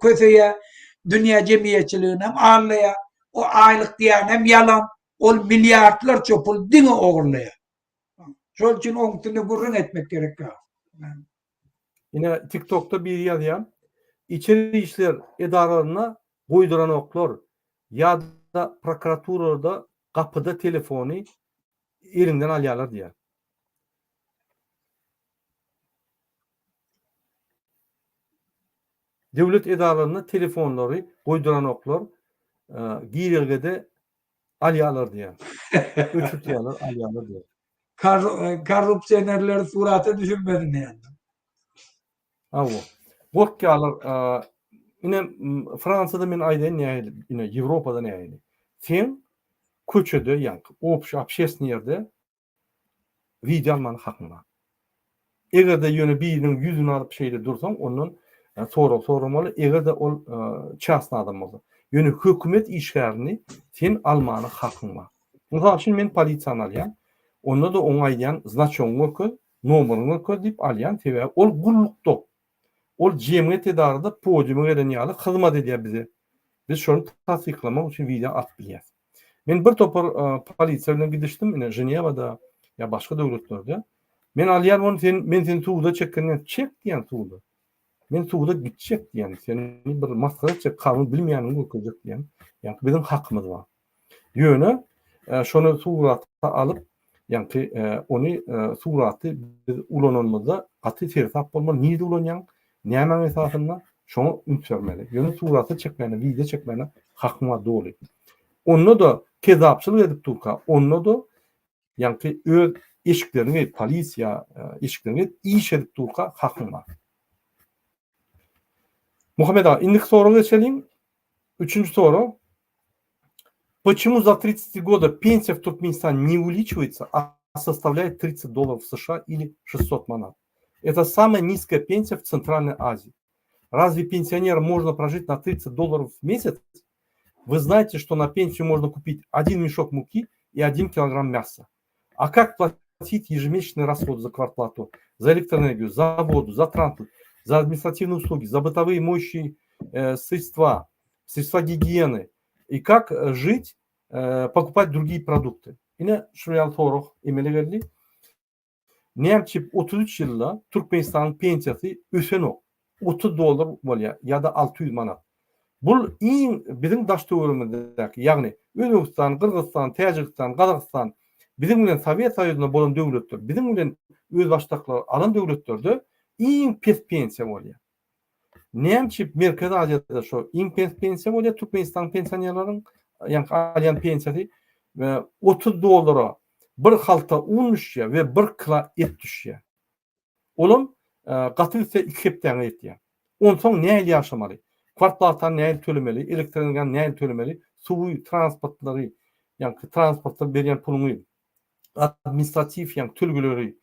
köseýär, dünýä jemgyýetçiliginem aldaýar. O aýlyk diýýänem ýalan. Ol milliardlarça pul diňe ogurlaýar. Şol üçin oň üstünde gürrüň etmek gerek ýok. Ine TikTokda biri ýazýar, Içeri işler edaralarynda goýduranoklar ýa-da prokuraturada gapyda telefony eliňden alýarlar diýýär. Döwlet edaralarynda telefonlary goýduranoklar, girelgede alýarlar diýýär. Öçürtýärler, alýarlar diýýär. Korrupsionerleri surata düşürmesin diýýär. Hawa. Gorkýarlar. Ine Fransiýada men aýdaýyn nähili, ine Ýewropada nähili. Sen köçede ýaňky obşi obşestnyý ýerde wideo almana hakyň bar. Eger-de ýöne biriniň ýüzüni alyp şeýle dursaň, ondan sorag soramaly, eger-de ol çasny adam bolsa. Ýöne hökümet işgärini sen almana hakyň bar. Mysal üçin men polisiýany alýan, onda-da oňa aýdýan znaçogyňy görkez, nomeryňy görkez diýip alýan, sebäbi ol gullukda. Ol jemgyýet edarada podiuma gelen ýaly hyzmat edýär bize. Biz şony tassyklamak üçin wideo alyp bilýäs. Men bir topar polisiýa bilen gidişdim, ine Ženewada ýa başga döwletlerde. Men alýan ony sen men seni suda çekenden çek diýen suda. Men suda gitjek diýen, seni bir masgara etjek, kanun bilmeýäniňi görkezjek diýen. Ýa biziň hakymyz bar. Ýöne şony surata alyp, ýaňky ony suraty biz ulananymyzda gaty seresap bolmaly, nirde ulanýaň, nämäň esasynda, şoňa üns bermeli. Ýöne surata çekmäne, wideo çekmäne hakyň bar doly. Onda-da kezzapçylyk edip durka, onda-da ýaňky öz eşiklerini geýip, polisiýa eşiklerini geýip iş edip durka hakyň bar. Muhammet aga, indiki soraga geçeliň. Üçünji sorag. Почему за 33 года пенсия в Туркменистане не увеличивается, а составляет 30 долларов США или 600 манат? Это самая низкая пенсия в Центральной Азии. Разве пенсионерам можно прожить на 30 долларов в месяц? Вы знаете, что на пенсию можно купить один мешок муки и один килограмм мяса. А как платить ежемесячные расходы за квартплату, за электроэнергию, за воду, за транспорт, за административные услуги, за бытовые моющие э, средства, средства гигиены? И как э, жить, э, покупать другие продукты? Ine şu ýaly sorag emele geldi. Näme üçin 33 ýylda Türkmenistanyň pensiýasy ösenok? 30 dollar bolýar ýa-da 600 manat. Bul iň biziň daş-töweregimizdäki, ýagny Özbegistan, Gyrgyzystan, Täjigistan, Gazagystan, biziň bilen Sowet Soýuzynda bolan döwletler, biziň bilen özbaşdaklygy alan döwletlerde iň pes pensiýa bolýar. Näme üçin Merkezi Aziýada şo iň pes pensiýa bolýar Türkmenistanyň pensionerleriň, ýaňky alýan pensiýasy 30 dollara bir halta un düşýär we bir kila et düşýär. Olam gaty gitse iki hepdäňe ýetýär. Onsoň nähili ýaşamaly? Kwartplatany nähili tölemeli? Elektrenergiýany nähili tölemeli? Suwy, transportlary, ýaňky transporta berýän puluňy, administratiw ýaňky tölgüleri,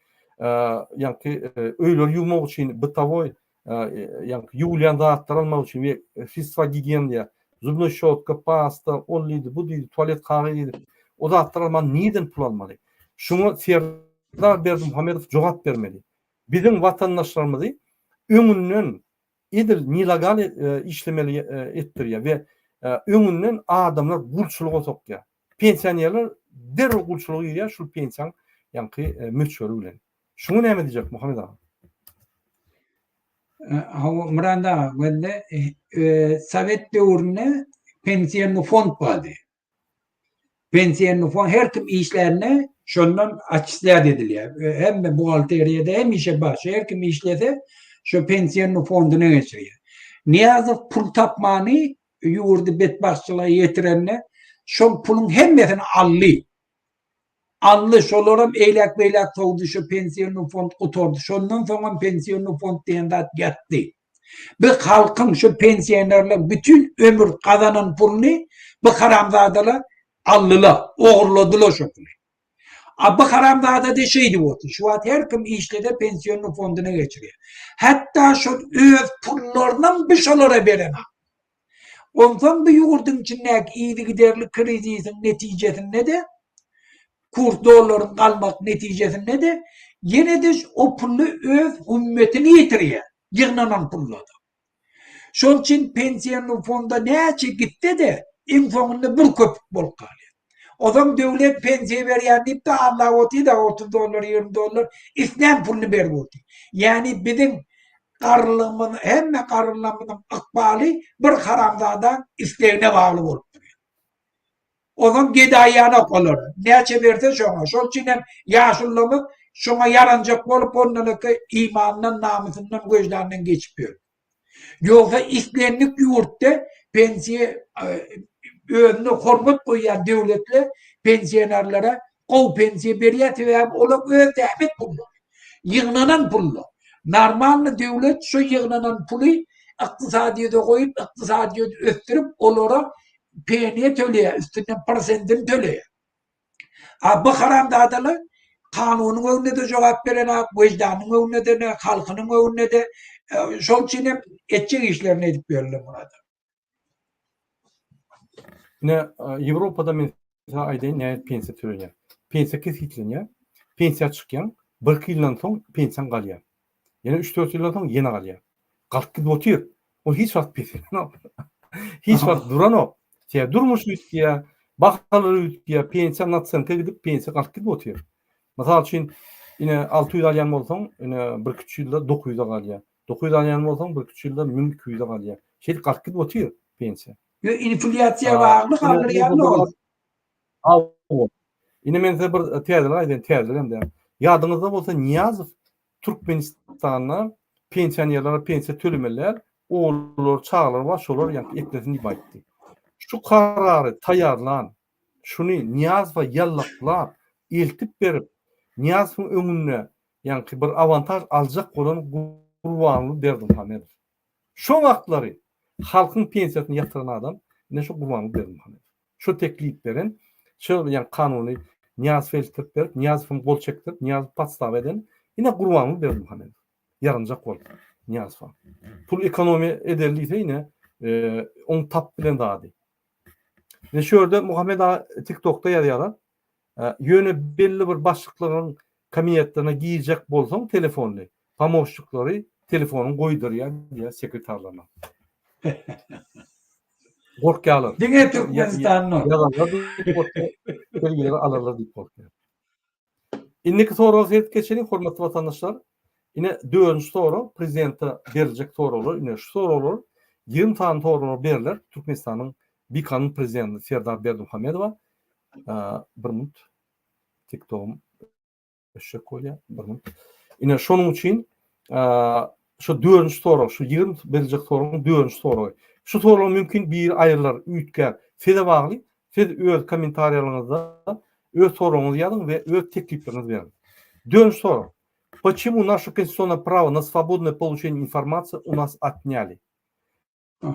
ýaňky öýleri ýuwmak üçin bytowoý ýaňky ýuwulýan zatlar almak üçin we sredstva gigiýeny diýýär. Zubnoý şotka, pasta, ol diýdi, bu diýdi, tualet kagyzy diýdi. O zatlary alman nireden pul almaly? Şuňa Serdar Berdimuhamedow jogap bermeli. Biziň watandaşlarymyzy öňünden edil nilegal işlemeli etdirýär we öňünden adamlar gulçulyga sokýar. Pensionerler derrew gulçulyga girýär şul pensiýaň ýaňky möçberi bilen. Şuňa näme diýjek Muhammet aga? Hawa Myrat aga, welle sowet döwründe pensiýony fond bardy. Pensiýony fond her kim işlände şondan atçislýat edilýär. Hemme buhgalteriýada hemişe bar. Şu her kim işlese şu pensiýony fondyna geçirýär. Nyýazow pul tapmany ýurdy betbagtçylyga ýetirende şol puluň hemmesini aldy. Aldy, şolaram eýläk-beýläk sowdy, şu pensiýony fond gutardy. Şondan soňam pensiýony fond diýen zat ýatdy. Bu halkyň şu pensionerler bütün ömür gazanan puluny bu haramzadalar aldylar, ogurladylar şo puly. A bu haramzada da şeýdip otyr. Şu wagt her kim işlese pensiýony fondyna geçirýär. Hatda şol öz pullarynam bu şolara berenok. Onsoň bu ýurduň içindäki yzygiderli krizisiň netijesinde-de, kurs dollaryň galmak netijesinde-de. Ýene-de o pully öz hümmetini ýitirýär, ýygnanan pullada. Şol üçin pensiýany fonda näçe gitse-de, iň soňunda bir köpük bolup galýar. Ozam döwlet pensiýa berýär diýip-de aldap otyr-da, 30 dollar, 20 dollar islän puluny berip otyr. Ýagny biziň garrylygymyz, hemme garrylarymyzyň ykbaly bir haramzadaň islegine bagly bolup durýar. Ozam gedaýýanok olara. Näçe berse şoňa. Şol üçin hem ýaşulularymyz şoňa ýaranjak bolup ondan öte imanyndan, namysyndan, wyždanyndan geçip ýör. Ýogsa islendik ýurtda pensiýa özüne hormat goýýan döwletler pensionerlere gowy pensiýa berýär, sebäbi olar öz zähmet pullary, ýygnanan pullar. Normalny döwlet şu ýygnanan puly ykdysadyýete goýup, ykdysadyýeti ösdürip, olara peniýe töleýär, üstünden prosentini töleýär. A bu haramzadalar kanunyň öňünde-de jogap berenok, wyždanyň öňünde-de, halkynyň öňünde-de. Şol üçin hem etjek işlerini edip ýörler Myrat. Ine, Ýewropada men size aýdaýyn nähili pensiýa tölenýär. Pensiýa kesgitlenýär. Pensiýa çykýaň, birki ýyldan soň pensiýaň galýar. Ýene üç-dört ýyldan soň ýene galýar. Galyp gidip otyr. Ol hiç wagt peselenok. Hiç wagt duranok. Sebäbi durmuş üýtgeýär, bahalar üýtgeýär, pensiýa nasenka gidip, pensiýa galyp gidip otyr. Mysal üçin, ine 600 alýan bolsaň, ine birküç ýylda 900-e galýar. 900 alýan bolsaň, birküç ýylda 1200-e galýar. Şeýdip galyp gidip otyr pensiýa. Ýo inflýasiýa bagly galdyrýarlar ol. Hawa. Ine men size bir täzelik aýdaýyn, täzelik hem däl. Ýadyňyzda bolsa Nyýazow Türkmenistanda pensionerlere pensiýa tölemeli däl, ogullary, çagalary bar, şolar ýaňky eklesin diýip aýtdy. Şu karary taýýarlan, şuny Nyýazowa ýallaklap, eltip berip, Nyýazowyň öňünde ýaňky bir awantaž aljak bolan Gurbanguly Berdimuhamedow. Şo wagtlary halkyň pensiýasyny ýatyran adam ine şu Gurbanguly Berdimuhamedow. Şo teklip beren, şo ýaňky kanuny Nyýazowa eltdirip berip, Nyýazow hem gol çekdirip, Nyýazow podstawa eden ine Gurbanguly Berdimuhamedow. Ýarynjak bolup Nyýazowa. Pul ekonomiýa edeli diýse ine oň tap bilen zady. Ine şu ýerde Muhammet aga TikTokda ýazýarlar. Ýöne belli bir başlyklaryň kabinetlerine girjek bolsaň telefonly, pomoşniklary telefonyň goýdurýar diýýär sekretarlaryna. Gorkýarlar. Diňe Türkmenistanda. Ýazarlar diýip gorkýar, belgileri alarlar diýip gorkýar. Indiki soraga seredip geçeliň, hormatly watandaşlar. Ine dördünji sorag, prezidente beriljek soraglar, ine şu soraglar 20 sany soraglar berler Türkmenistanyň bikanun prezidenti Serdar Berdimuhamedowa. Bir minut. TikTogym öçjek bolýar. Bir minut. Ine şonuň üçin şu dördünji sorag, şu 20 beriljek soragyň dördünji soragy. Şu soragyň mümkin biri aýrylar, üýtgär. Size bagly. Siz öz kommentariýalaryňyzda öz soragyňyzy ýazyň we öz teklipleriňizi beriň. Dördünji sorag. Почему наше конституционное право на свободное получение информации у нас отняли?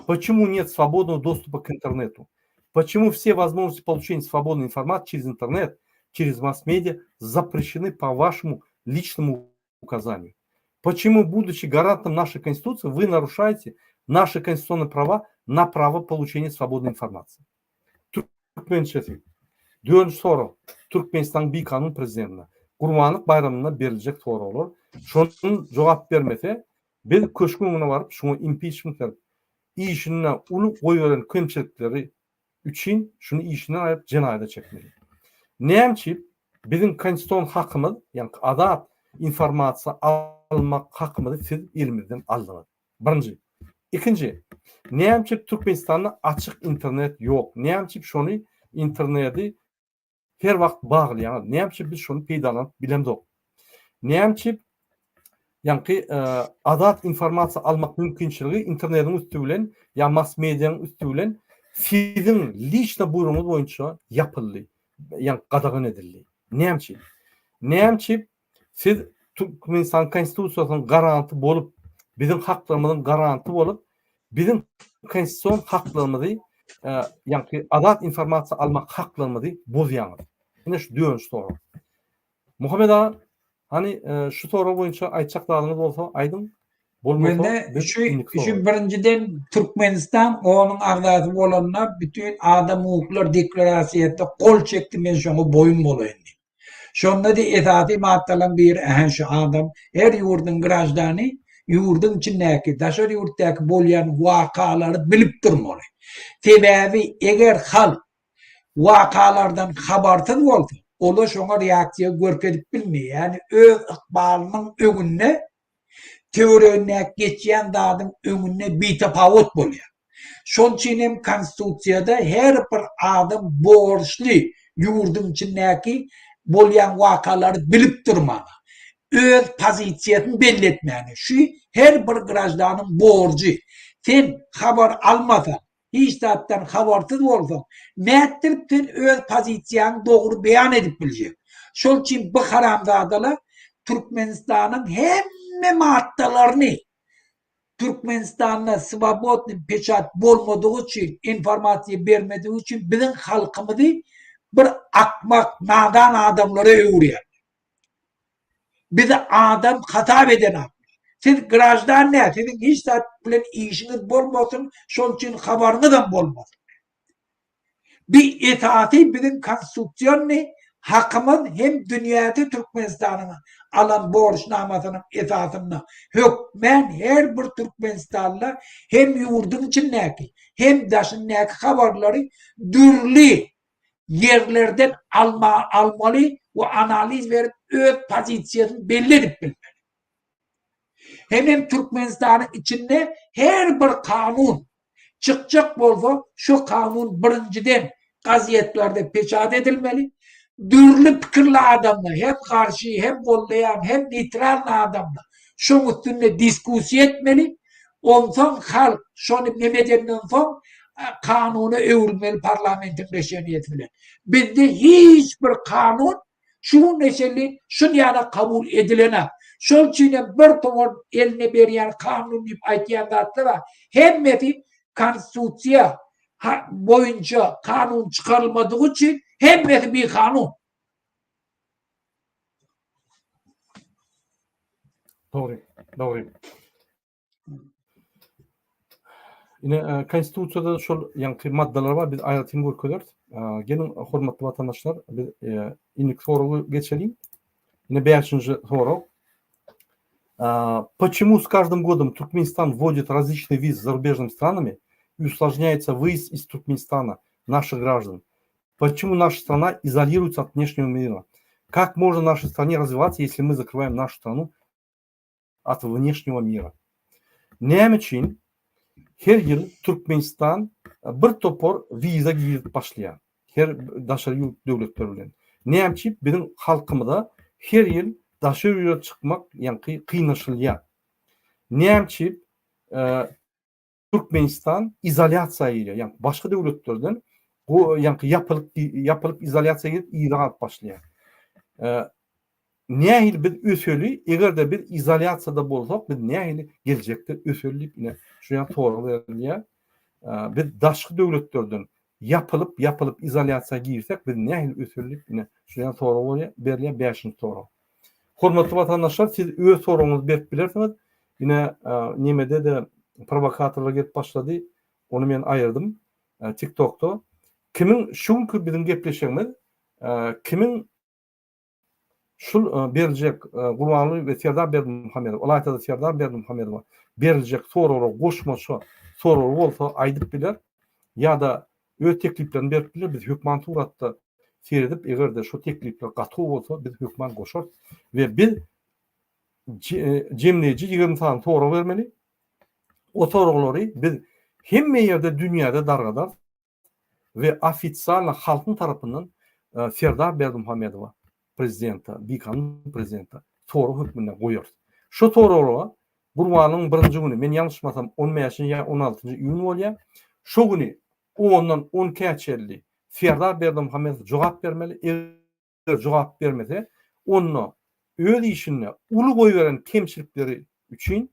Почему нет свободного доступа к интернету? Почему все возможности получения свободной информации через интернет, через масс-медиа запрещены по вашему личному указанию? Почему, будучи гарантом нашей Конституции, вы нарушаете наши конституционные права на право получения свободной информации? Türkmençesi. Dördünji sorag. Türkmenistanyň bikanun prezidentine Gurbanlyk baýramynda beriljek soraglar. Şonuň jogap bermese, Biz köşgüň öňüne baryp, şuňa impiçment berip, işinde uly goýberen kemçilikleri üçin şuny işinden aýryp jenaýata çekmeli. Näme üçin biziň konstitusion hakymyz, ýagny azat informasiýa almak hakymyzy siz elimizden aldyňyz? Birinji. Ikinji, näme üçin Türkmenistanda açyk internet ýok? Näme üçin şony interneti Her wagt baglaýaňyz. Näme üçin biz şony peýdalanyp bilemzok? Näme üçin ýaňky azat informasiýa almak mümkinçiligi internetiň üsti bilen ýa mass mediaň üsti bilen siziň liçno buýrugyňyz boýunça ýapyldy, ýaňky gadagan edildi. Näme üçin? Näme üçin siz Türkmenistan Konstitusiýasynyň garanty bolup, biziň haklarymyzyň garanty bolup, biziň konstitusion haklarymyzy, ýagny azat informasiýa almak haklarymyzy bozýaňyz? Ine şu dördünji sorag. Muhammet aga, hany şu sorag boýunça aýtjak zadyňyz bolsa aýdyň, bolmasa Mende şu şu birinjiden Türkmenistan onuň agzasy bolanda bütin adam hukuklar deklarasiýasynda gol çekdi men şoňa boýun bolaýyn diýip. Şonda-da esasy maddalaryň biri ähä şu adam her ýurduň graždany ýurduň içindäki, daşary ýurtdaky bolýan wakalary bilip durmaly. Sebäbi eger halk wakalardan habarsyz bolsa, ola şoňa reaksiýa görkezip bilmeýär. Ýagny öz ykbalynyň öňünde töweregindäki geçýän zadyň öňünde bitapawut bolýar. Şonuň üçin hem Konstitusiýada her bir adam borçly ýurduň içindäki bolýan wakalary bilip durmaga, öz pozisiýasyny belli etmäge. Şu her bir graždanyň borjy. Sen habar almasaň, hiç zatdan habarsyz bolsaň, nätdirip sen öz pozisiýaňy dogry beýan edip biljek? Şol üçin bu haramzadalar Türkmenistanyň hemme maddalaryny Türkmenistanda swobodnyý peçat bolmadygy üçin, informasiýa bermedigi üçin biziň halkymyzy bir akmak, nadan adamlara öwürýärler. Bizi adam hasap edenoklar. Siz graždan däl, siziň hiç zat bilen işiňiz bolmasyn, şol üçin habaryňyzam bolmasyn. Bi esasy biziň konstitusionnyý hakymyz hem dünýäde Türkmenistanyň alan borçnamasynyň esasynda hökmän her bir türkmenistanla hem ýurduň içindäki hem daşyndaky habarlary dürli ýerlerden alma almaly we analiz berip öz pozisiýasyny belli edip bilmeli. Hemem Türkmenistanyň içinde her bir kanun çykjak bolsa şu kanun birinjiden gazetlerde peçat edilmeli. Dürli pikirli adamlar hem garşy hem goldaýan hem neýtralny adamlar şoň üstünde diskussiýa etmeli. Onsoň halk şony neme edenden soň kanuna öwrülmeli parlamentiň reşeniýesi bilen. Bizde hiç bir kanun şu güne çenli şun ýaly kabul edilenak. Şol üçin hem bir towar eline berýän kanun diýip aýtýan zatlar bar. Hemmesi konstitusiýa boýunça kanun çykarylmadygy üçin hemmesi bikanun. Dogry, dogry. Ine, e, Konstitusiýada şol ýaňky maddalar bar, biz aýratyn görkezeris. E, geliň, hormatly watandaşlar, biz e, indiki soraga geçeliň. Ine bäşinji sorag. Почему с каждым годом Туркменистан вводит различные визы с зарубежными странами и усложняется выезд из Туркменистана наших граждан? Почему наша страна изолируется от внешнего мира? Как можно нашей стране развиваться, если мы закрываем нашу страну от внешнего мира? Näme üçin her ýyl Türkmenistan bir topar wiza girizip başlaýar her daşary ýurt döwletleri bilen? Näme üçin biziň halkymyza her ýyl daşary ýurda çykmak ýaňky kynlaşylýar? Näme üçin Türkmenistan izolýasiýa girýär, ýagny başga döwletlerden ýaňky ýapylyp ýapylyp izolýasiýa girip yza galyp başlaýar. Nähili biz öseli, eger-de biz izolýasiýada bolsak, biz nähili geljekde öseli diýip ine şu ýa sorag berilýär. Biz daşky döwletlerden ýapylyp ýapylyp izolýasiýa girsek, biz nähili öseli diýip ine şu ýa sorag bolýar, berilýär bäşinji sorag. Hormatly watandaşlar, siz öz soragyňyzy berip bilersiňiz. Ine, nemede-de prowokatorlar gelip başlady. Ony men aýyrdym TikTokda. Kimiň şu günki biziň gepleşigimiz kimiň şul beriljek Gurbanguly we Serdar Berdimuhamedow, ylaýta-da Serdar Berdimuhamedowa beriljek soraglara goşmaça soragy bolsa aýdyp biler ýa-da öz tekliplerini berip biler. Biz hökman suratda seredip, eger-de şu teklipler gaty gowy bolsa, biz hökman goşarys we biz jemleýji 20 sany sorag bermeli. O soraglary biz hemme ýerde dünýäde dargadarys we ofisialno halkyň tarapyndan e, Serdar Berdimuhamedowa prezidente, bikanun prezidente sorag hökmünde goýarys. Şu soraglara Gurbanyň birinji güni, men ýalňyşmasam 15-nji ýa 16-njy iýun bolýar. Şo güni ondan 12-ä çenli Serdar Berdimuhamedow jogap bermeli. Eger jogap bermese, onda öz işinde uly goýberen kemçilikleri üçin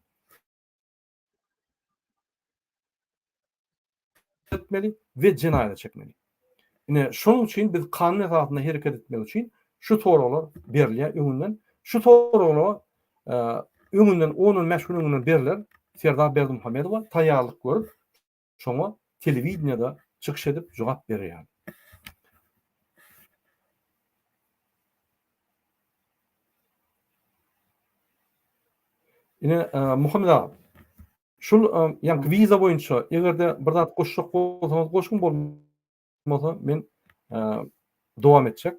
etmeli we jenaýata çekmeli. Ine, şonuň üçin biz kanun esasynda hereket etmek üçin şu soraglar berilýär öňünden. Şu soraglara e, öňünden 10-15 gün öňünden berler. Serdar Berdimuhamedowa taýýarlyk görüp, şoňa telewideniýede çykyş edip jogap berýär. Ine, Muhammet aga, şul ýaňky wiza boýunça eger-de bir zat goşjak bolsaňyz goşuň, bolmasa men dowam etjek.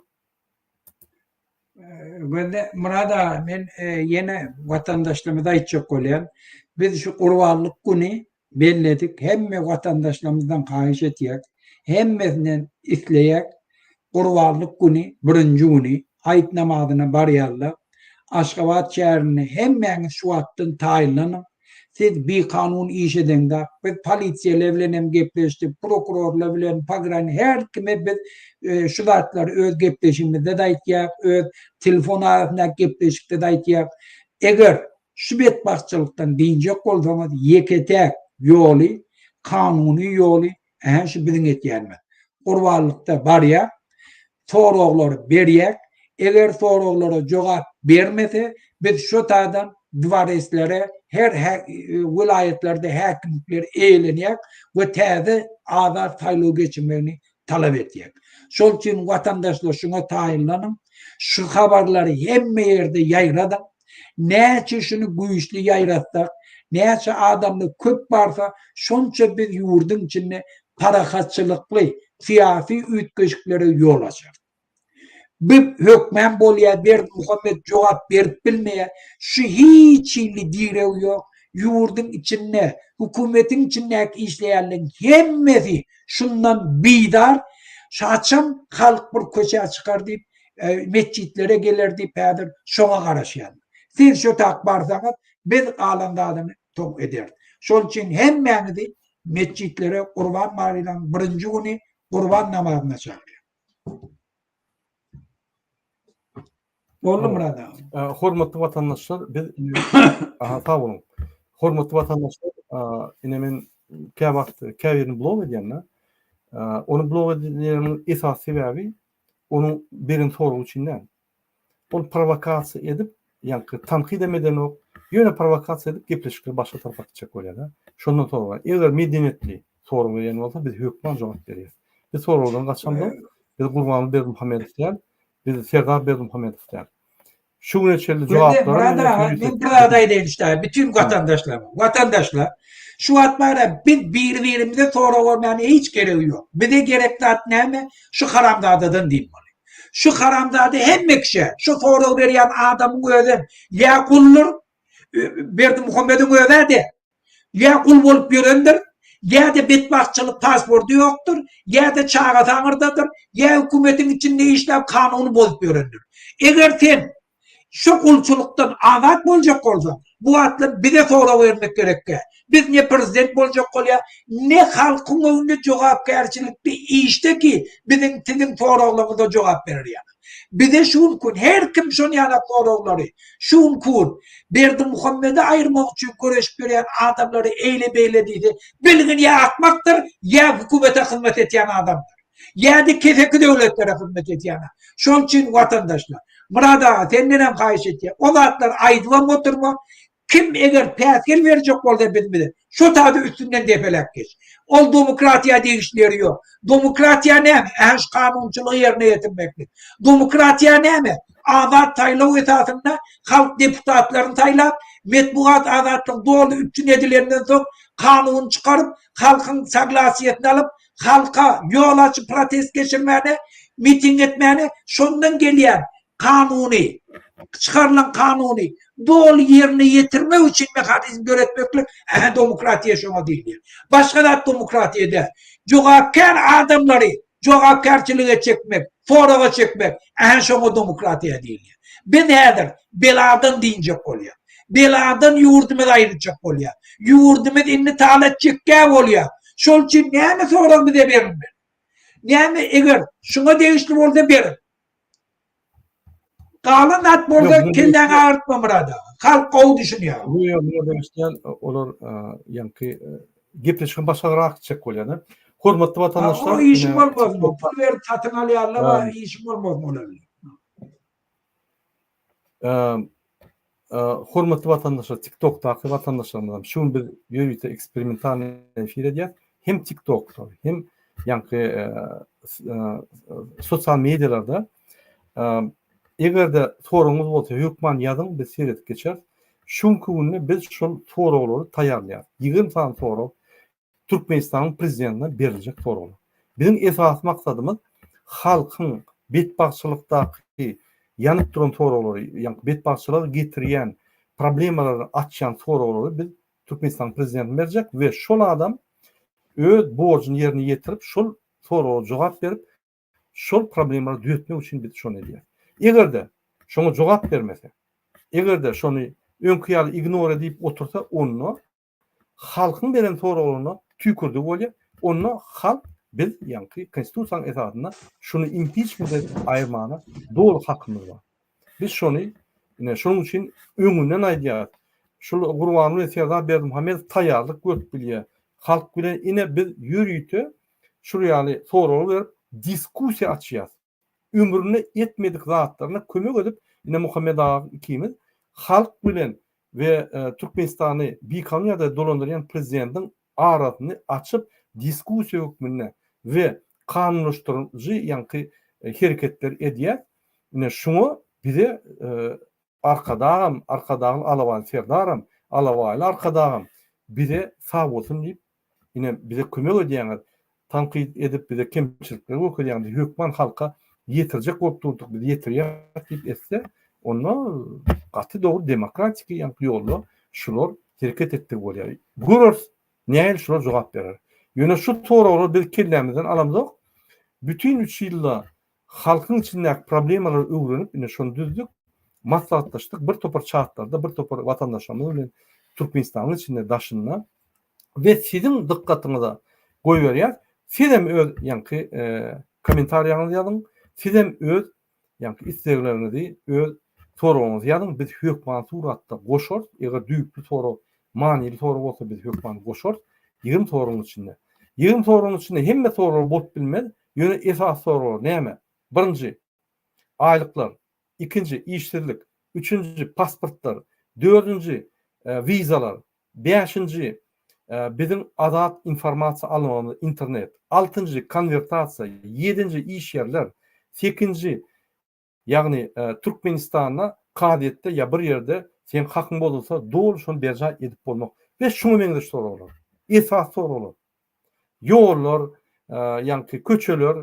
Gözde Myrat aga, men ýene watandaşlarymyza aýtjak bolýan. Biz şu gurbanlyk güni belledik. Hemme watandaşlarymyzdan haýyş etýäk. Hemmesinden isleýäk. Gurbanlyk güni, birinji güni aýt namazyna barýarlar. Aşgabat şäherinde hemmäňiz şu wagtdan taýynlanyň. Siz bikanun iş edeňzak, biz polisiýalar bilen hem gepleşdik, prokurorlar bilen, pogran her kime biz şu zatlary öz gepleşigimizde-de aýtýak, öz telefon arasyndaky gepleşikde-de aýtýak. Eger şu betbagtçylykdan dynjak bolsaňyz, ýeke-täk ýoly, kanuny ýoly Ähä şu biziň etýänimiz. Gurbanlykda barýak, soraglary berýäk, eger soraglara jogap bermese, biz şo taýdan dworeslere, her welaýatlarda häkimlikleri eýelenýäk we täze azat saýlaw geçirmegini talap etýäk. Şol üçin watandaşlar şuňa taýynlanyň, şu habarlary hemme ýerde ýaýradyň, Näçe şuny güýçli ýaýratsak, näçe adamly köp barsa, şonça biz ýurduň içinde parahatçylykly syýasy üýtgeşiklere ýol açarys. Bu hökmän bolýar, Berdimuhamet jogap berip bilmeýär. Şu hiç hili diregi ýok. Ýurduň içinde, hökümetiň içindäki işleýänleriň hemmesi şundan bizar. Haçan halk bir köçä çykar diýip, metjitlere geler diýip häzir şoňa garaşýan. Siz şo tak barsaňyz biz galan zadyny soň ederis. Şol üçin hemmäňizi metjitlere Gurban baýramyň birinji güni Gurban namazyna çagyrýan. Boldy Myrat aga. Hormatly watandaşlar biz aha sag boluň. Hormatly watandaşlar ine men käwagt käbirini blok edýän-de. Ony blok edýänimiň esasy sebäbi onuň beren soragy üçin däl. Ol prowokasiýa edip, ýaňky tankyt hem edenok, ýöne prowokasiýa edip gepleşikleri başga tarapa gitjek bolýar-da. Şondan sorag. Eger medeniýetli sorag berýän bolsa biz hökman jogap berýäris. Biz soragdan gaçamzok. Biz Gurbanguly Berdimuhamedow däl, biz Serdar Berdimuhamedow däl. Şu güne çenli jogaplary Myrat aga, men bir zat aýdaýyn işte, bütün watandaşlar, watandaşlar, şu wagt bara biz bir-birimize sorag bermäne hiç geregi ýok. Bize gerek zat näme? Şu haramzadadan dynmaly. Şu haramzada hemme kişä, şu sorag berýän adamyň özem ýa guldur, Berdimuhamediň öz-ä-de, Ýa gul bolup ýörendir, ýa-da betbagtçylyk pasporty ýokdur, ýa-da çagasy aňyrdadyr, ýa hökümetiň içinde işläp kanuny bozup ýörendir. Eger sen şu gulçulykdan azat boljak bolsaň, bu wagtlar bize sorag bermek gerekkä. Biz ne prezident boljak bolýar, ne halkyň öňünde jogapkärçilikli işde ki biziň siziň soraglaryňyza jogap berer ýaly. Bize şu gün her kim şon ýalak soraglary, şu gün Berdimuhamedi aýyrmak üçin göreşip ýörýän adamlary eýle-beýle diýse, bilgin ýa akmakdyr, ýa hökümete hyzmat etýän adamdyr. Ýa-da keseki döwletlere hyzmat edýän. Şol üçin watandaşlar, Myrat aga sendenem haýyş etýän, o zatlary aýdybam oturma, Kim eger päsgel berjek bolsa biz bize, şo taýda üstünden depeläp geç. Ol domokratiýa degişli ýeri ýok. Domokratiýa näme? Äş kanunçylygy ýerine ýetirmeklik. Domokratiýa näme? Azat saýlaw esasynda halk deputatlaryny saýlap, metbugat azatlygy doly üpjün edilenden soň kanun çykaryp, halkyň soglasiýasyny alyp, halka ýol açyp protest geçirmäne, miting etmäne, şondan gelýän kanuny, çykarylan kanuny doly ýerine ýetirmek üçin mehanizm döretmeklik, ähä demokratiýa şoňa diýilýär. Başga zat demokratiýa däl. Jogapkär adamlary jogapkärçilige çekmek, soraga çekmek, ähä şoňa demokratiýa diýilýär. Biz häzir beladan dynjak bolýar. Beladan ýurdumyzy aýyrjak bolýar. Ýurdumyz indi talat çekgä bolýar. Şol üçin näme sorag bize berilmeli? Näme eger şuňa degişli bolsa beriň. Galan zat bolsa kelläňi agyrtma Myrat aga. Halk gowy düşünýär. Ýok, ýok, degişli olar ýaňky gepleşigiň başagarak gitjek bolýar. Hormatly watandaşlar. O işiň bolmaz. Pul berip satyn alýarlar, işiň bolmaz olar bilen. Hormatly watandaşlar, TikTokdaky watandaşlarymyzam şu gün biz ýörite eksperimentalnyý efir edýäs. Hem TikTokda, hem ýaňky sosial medialarda eger-de soragyňyz bolsa hökman ýazyň, biz seredip geçeris. Şu günki günde biz şol soraglary taýýarlaýarys. 20 sany sorag Türkmenistanyň prezidentine beriljek soraglar. Biziň esasy maksadymyz halkyň betbagtçylykdaky ýanyp duran soraglary, ýagny betbagtçylyga getirýän problemalary açýan soraglary biz Türkmenistanyň prezidentine berjek we şol adam öz borjuny ýerine ýetirip, şol soraga jogap berip, şol problemalary düzetmek üçin biz şony edýäris. Eger-de şoňa jogap bermese, eger-de şony öňki ýaly ignore edip otursa, onda halkyň beren soraglaryna tüýkürdigi bolýar. Onda halk biz ýaňky konstitusiýanyň esasynda şuny impiçment edip aýyrmana doly hakymyz bar. Biz şony ine şonuň üçin öňünden aýdýarys. Şul Gurbanguly Serdar Berdimuhamedow taýýarlyk görüp bilýär. Halk bilen ine biz ýörite şul ýaly sorag berip diskussiýa açýarys. Ömründe etmedik zatlaryna kömek edip ine Muhammet aga ikimiz halk bilen we Türkmenistany bikanun ýagdaýda dolandyrýan prezidentiň arasyny açyp diskussiýa hökmünde we kanunlaşdyryjy ýaňky hereketler edýär. Ine şuňa bize Arkadagam, Arkadagly Alabaý Serdaram, Alabaýly Arkadagam bize sag bolsun diýip ine bize kömek edýäňiz, tankyt edip bize kemçilikleri görkezýäňiz, hökman halka ýetirjek bolup durduk, biz ýetirýäs diýip etse, onda gaty dogry demokratiki ýaňky ýolda şular hereket etdigi bolýar. Göreris, nähili şular jogap berer. Ýöne şu soraglary biz kellämizden alamzok. Bütin üç ýylda Halkyň içindäki problemalary öwrenip ine şony düzdük, maslahatlaşdyk bir topar çatlarda bir topar watandaşlarymyz bilen Türkmenistanyň içinde daşynda we siziň dykgatyňyza goýberýäs. Sizem öz ýaňky kommentariýaňyzy ýazyň, sizem öz ýaňky islegleriňizi, öz soragyňyzy ýazyň, biz hökman suratda goşarys, eger düýpli sorag, manyly sorag bolsa biz hökman goşarys 20 soragyň içinde. 20 soragyň içinde hemme sorag bolup bilmez, Ýöne esasy soraglar näme? Birinji, aýlyklar, ikinji, işsizlik, üçünji, pasportlar, dördünji, wizalar, bäşinji, biziň azat informasiýa almagymyz, internet, altynjy, konwertasiýa, ýedinji, iş ýerler, sekinji, Ýagny Türkmenistanda kazyýetde ýa bir ýerde seň hakyň bozulsa doly şony berjaý edip bolmak we şuňa meňzeş soraglar. Esasy soraglar. Ýollar, ýaňky köçeler,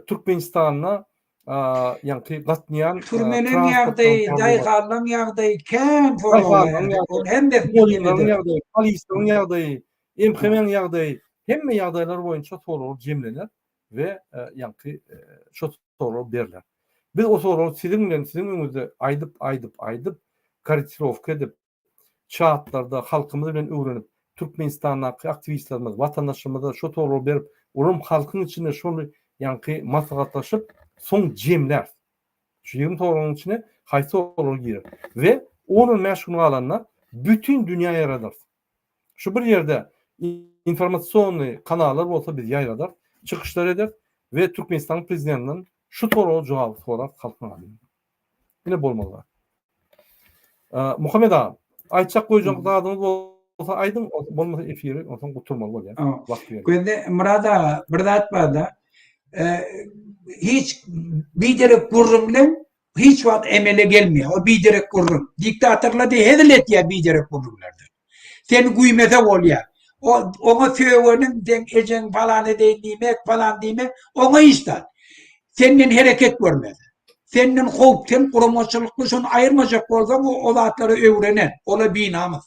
Türkmenistanda ýaňky gatnaýan Türmeniň ýagdaýy, daýhanlaň ýagdaýy kän soraglar. Ol hemmesini ýagdaýy, polisleriň ýagdaýy, MHM-iň ýagdaýy, hemme ýagdaýlar boýunça soraglar jemlener we ýaňky şo sorag berler. Biz o soragy siziň bilen siziň öňüňizde aýdyp aýdyp aýdyp korrektirowka edip çatlarda halkymyz bilen öwrenip Türkmenistandaky aktiwistlerimiz watandaşlarymyza şo soragy berip olaram halkyň içinde şony ýaňky maslahatlaşyp soň jemläris. Şu 20 soragyň içine haýsy soraglar girer we on-on bäş gün galanda bütin dünýä ýaýradarys. Şu bir ýerde informasionnyý kanallar bolsa biz ýaýradarys, çykyşlar ederis we Türkmenistanyň prezidentinden şu soraga jogaby sorarys halkyň adyndan. Ine bolmaly zat. Muhammet aga, aýtjak goýjak zadyňyz bolsa aýdyň, bolmasa efiri onsoň gutarmaly bolýar. Wagt berýär. Gözde Myrat aga, bir zat barda. Hiç biderek gürrüň bilen hiç wagt emele gelmeýär. O biderek gürrüň. Diktatorlar diýe hezil etýär biderek gürrüňlerden. Seni güýmese bolýar. O oňa sögeniň, seň ejeň falan edeýin diýmek, falan diýmek, oňa hiç zat. Senden hereket görmez. Senden howp, sen guramaçylykly şony aýyrmajak bolsaň, o, o zatlary öwrenen, ola binamys.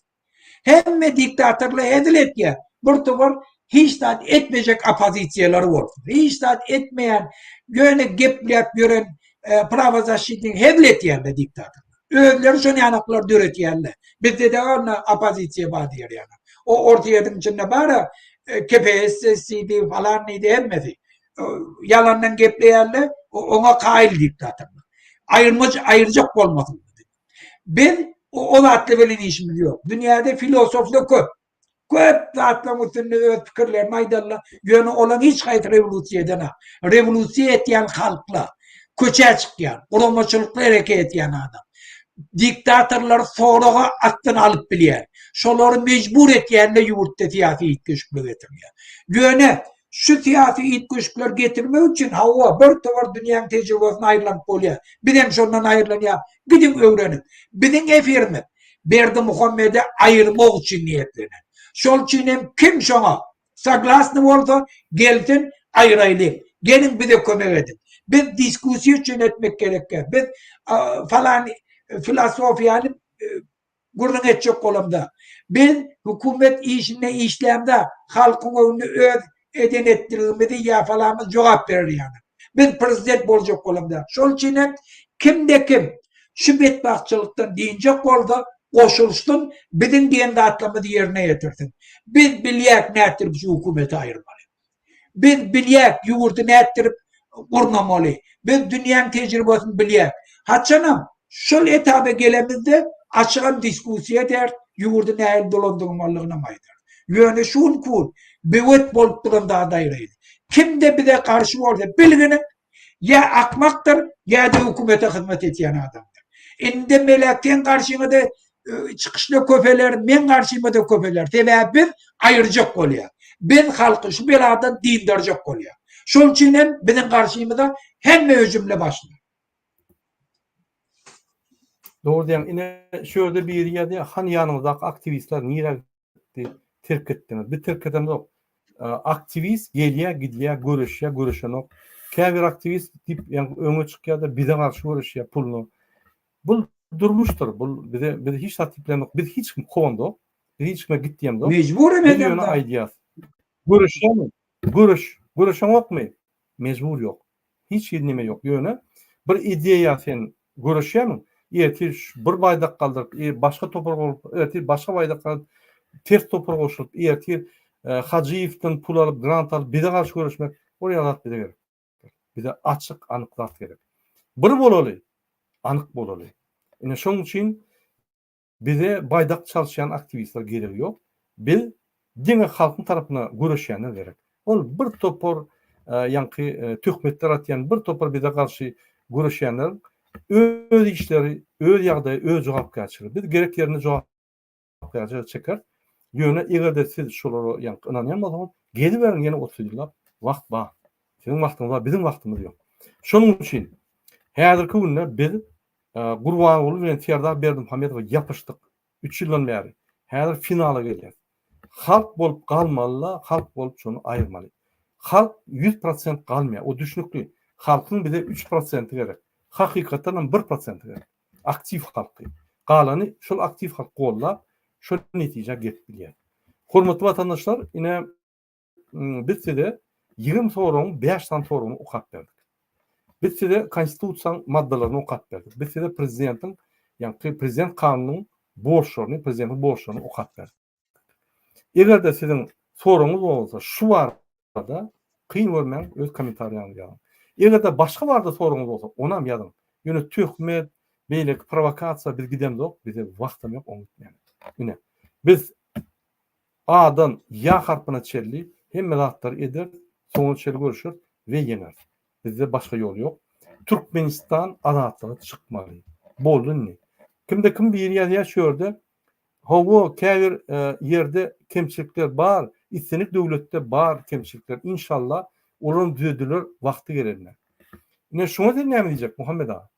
Hemme diktatorlar hezil etýär. Bir topar hiç zat etmejek oppozisiýalary bolsun. Hiç zat etmeýän, ýöne gepläp ýören e, prawozaşitnik hezil etýärler diktatorlar. Özleri şony ýanaklar döretýärler. Bizde-de onda oppozisiýa bar diýer ýaly. O Orsýetiň içinde bar e, KPSS diýdi, falan diýdi hemmesi. E, ýalandan gepleýärler, oňa kaýyl diktatorlar. Aýyrmaç aýyrjak bolmasyn. Biz o zatlar bilen işimiz ýok. Dünýäde filosoflar köp. Köp zatlaryň üstünde öz pikirlerini aýdarlar. Ýöne olaryň hiç haýsy rewolýusiýa edenok. Rewolýusiýa etýän halklar, köçä çykýan, guramaçylykly hereket etýän adam. Diktatorlary soraga astyna alyp bilýän. Şolary mejbur etýänler ýurtda syýasy üýtgeşiklik getirýär. Ýöne Şu syýasy üýtgeşikleri getirmek üçin, hawa, bir towar dünýäň tejribesine aýrylanyp bolýar. Bizem şondan aýrylanýar. Gidiň öwreniň. Biziň efirimiz. Berdimuhamedi aýyrmak üçin niýetlenen. Şol üçin hem kim şoňa soglasny bolsa gelsin aýyraýlyň. Geliň bize kömek ediň. Biz diskussiýa üçin etmek gerekkä. Biz falan filosofiýany gürrüň etjek bolamda. Biz hökümet işinde işlämde halkyň öňünde öz eden etdiligimizi ýa falamyz jogap berer ýaly. Biz prezident boljak bolamda. Şol üçin hem kimde kim şu betbagtçylykdan dynjak bolsa goşulsyn biziň diýen zatlarymyzy ýerine ýetirsin. Biz bilýäk nätdirip şu hökümeti aýyrmaly. Biz bilýäk ýurdy nätdirip gurnamaly. Biz dünýäň tejribesini bilýäk. Haçanam şol etaba gelemizde açygam diskussiýa ederis, ýurdy nähili dolandyrmalydygynam aýdarys. Ýöne şu günki gün böwet bolup duran zady aýraýyn. Kimde bize garşy bolsa bilginiň ýa akmakdyr ýa-da hökümete hyzmat edýän adamdyr. Indi Melek seň garşyňa-da çykyşlar köpeler, meň garşyma-da köpeler. Sebäbi biz aýyrjak bolýar. Biz halky şu beladan dyndarjak bolýar. Şol üçin hem biziň garşymyza hemme hüjümle başlar. Dogry diýýäň. Ine şu ýerde biri ýazýar, hany ýanyňyzdaky aktiwistler nirä gitdi, terk etdiňiz. Biz terk edemzok. Aktiwist gelýär, gidýär, göreşýär, göreşenok. Käbir aktiwist diýip, ýa öňe çykýar-da bize garşy göreşýär puluna. Bu durmuşdyr. Bu bize biz hiç zat diýip bilemok. Biz hiç kim kowamzok. Biz hiç kime git diýemzok. Mejbur hem Biz ýöne aýdýas. Göreşýärmi? Göreş. Göreşeňokmy? Mejbur ýok. Hiç hili neme ýok. Ýöne bir ideýa sen göreşýärmiň? Ertir bir baýdak galdyryp, e, başga topar bolup, ertir başga baýdak galdyryp, ters topar goşulyp, ertir e, Hajyýewden pul alyp, grant alyp bize garşy göreşmek, ol ýaly zat bize gerek. Bize açyk, anyk zat gerek. Bir bolaly, anyk bolaly. Ine şoň üçin Bize baýdak çalyşýan aktiwistler geregi ýok. Biz diňe halkyň tarapyna göreşýänler gerek. Ol bir topar ýaňky töhmetler atýan bir topar bize garşy göreşýänler öz işleri, öz ýagdaýy, öz jogapkärçiligi. Biz gerek ýerinde jogapkärçilige çekeris. Ýöne eger-de siz şolara ýaňky ynanýan bolsaňyz, geziberiň ýene 30 ýyllap wagt bar. Siziň wagtyňyz bar, biziň wagtymyz ýok. Şonuň üçin häzirki günde biz Gurbanguly bilen Serdar Berdimuhamedowa ýapyşdyk. Üç ýyldan bäri. Häzir finala gelýäs. Halk bolup galmaly-la, halk bolup şony aýyrmaly. Halk 100% galmaýar, o düşnükli. Halkyň bize üç prosenti gerek. Hakykatdanam bir prosenti gerek. Aktiw halky. Galany şol aktiw halk gollap, şol netijä gelip bilýär. Hormatly watandaşlar, ine Biz size 20 soragyň 5 sany soragyny okap berdik. Biz size Konstitusiýanyň maddalaryny okap berdik. Biz size prezidentiň, ýagny prezident kanunynyň borçlaryny, prezidentiň borçlaryny okap berdik. Eger-de siziň soragyňyz bolsa şu barada kyn görmäň öz kommentariýaňyzy ýazyň. Eger-de başga barada soragyňyz bolsa onam ýazyň. Ýöne töhmet, beýleki prowokasiýa biz gidemzok, bize wagtam ýok oňa gitmäge. Ine, biz A-dan Ýa harpyna çenli hemme zatlary ederis, soňuna çenli göreşeris we ýeňeris. Bizde başga ýol ýok. Türkmenistan azatlyga çykmaly. Boldy indi. Kimde kim biri ýazýar şu ýerde, Hawa, käbir ýerde kemçilikler bar, islendik döwletde bar kemçilikler. Inşallah, olaram düzediler wagty gelende. Ine şuňa sen näme diýjek, Muhammet aga?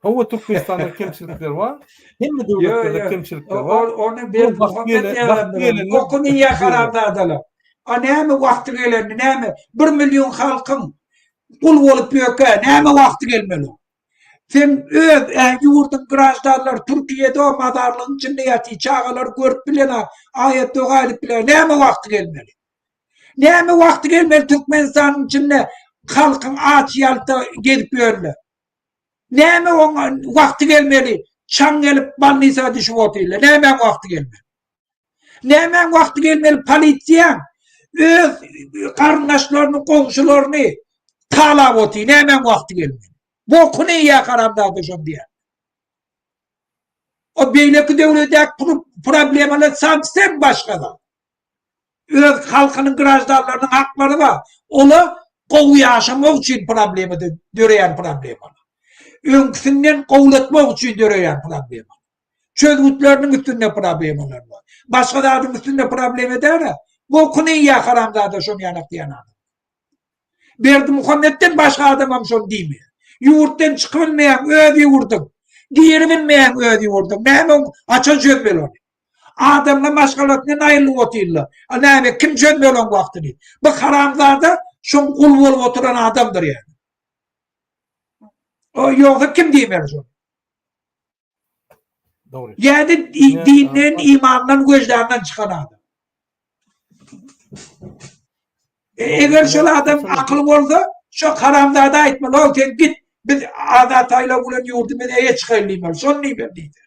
Hawa Türkmenistanda kemçilikler bar. Hemme döwletlerde kemçilikler bar. Ony bir Muhammet ýalandyr. Okuny ýa haramzadalar. A näme wagty gelende näme 1 million halkyň gul bolup ýöke näme wagty gelmeli? Sen öz ýurduň graždanlary Türkiýede o mazarlygyň içinde ýatyr, çagalar görüp bilen aýat doga edip bilen näme wagty gelmeli? Näme wagty gelmeli Türkmenistanyň içinde halkyň aç ýalta gezip ýörler? Näme oňa wagty gelmeli? Çaň gelip bolnisa düşüp otyrlar. Nämäň wagty gelmeli? Nämäň wagty gelmeli? Polisiýaň öz garyndaşlaryny, goňşularyny talap otyr. Nämäň wagty gelmeli? Bokuny iýýär haramzada şony diýýär. O beýleki döwletdäki problemalar sowsem başga zat. Öz halkynyň graždanlarynyň haklary bar. Ola gowy ýaşamak üçin problema döreýän problemalar. Öňküsinden gowulatmak üçin döreýän problema. Çözgütleriniň üstünde problemalar bar. Başga zadyň üstünde problema däl. Bokuny iýýär haramzada şony ýanak diýen adam. Berdimuhametden başga adamam şony diýmeýär. Ýurtdan çykyp bilmeýäň, öz ýurduň. Diri bilmeýäň öz ýurduň. Näme haçan çözmeli ony? Adamlar maşgalasyndan aýrylyp otyrlar. A näme kim çözmeli oň wagtyny? Bu haramzada şoň gul bolup oturan adamdyr ýa. O ýogsa kim diýmeli şony? Dogry. Ýa-da dinden, imandan, wejdandan çykan adam. E, eger şol adam akyl bolsa, şo haramzada aýtmaly, "Ow sen git, biz azat saýlaw bilen ýurdumyza eýe çykaýyn" diýmeli. Şony diýmeli diýdi.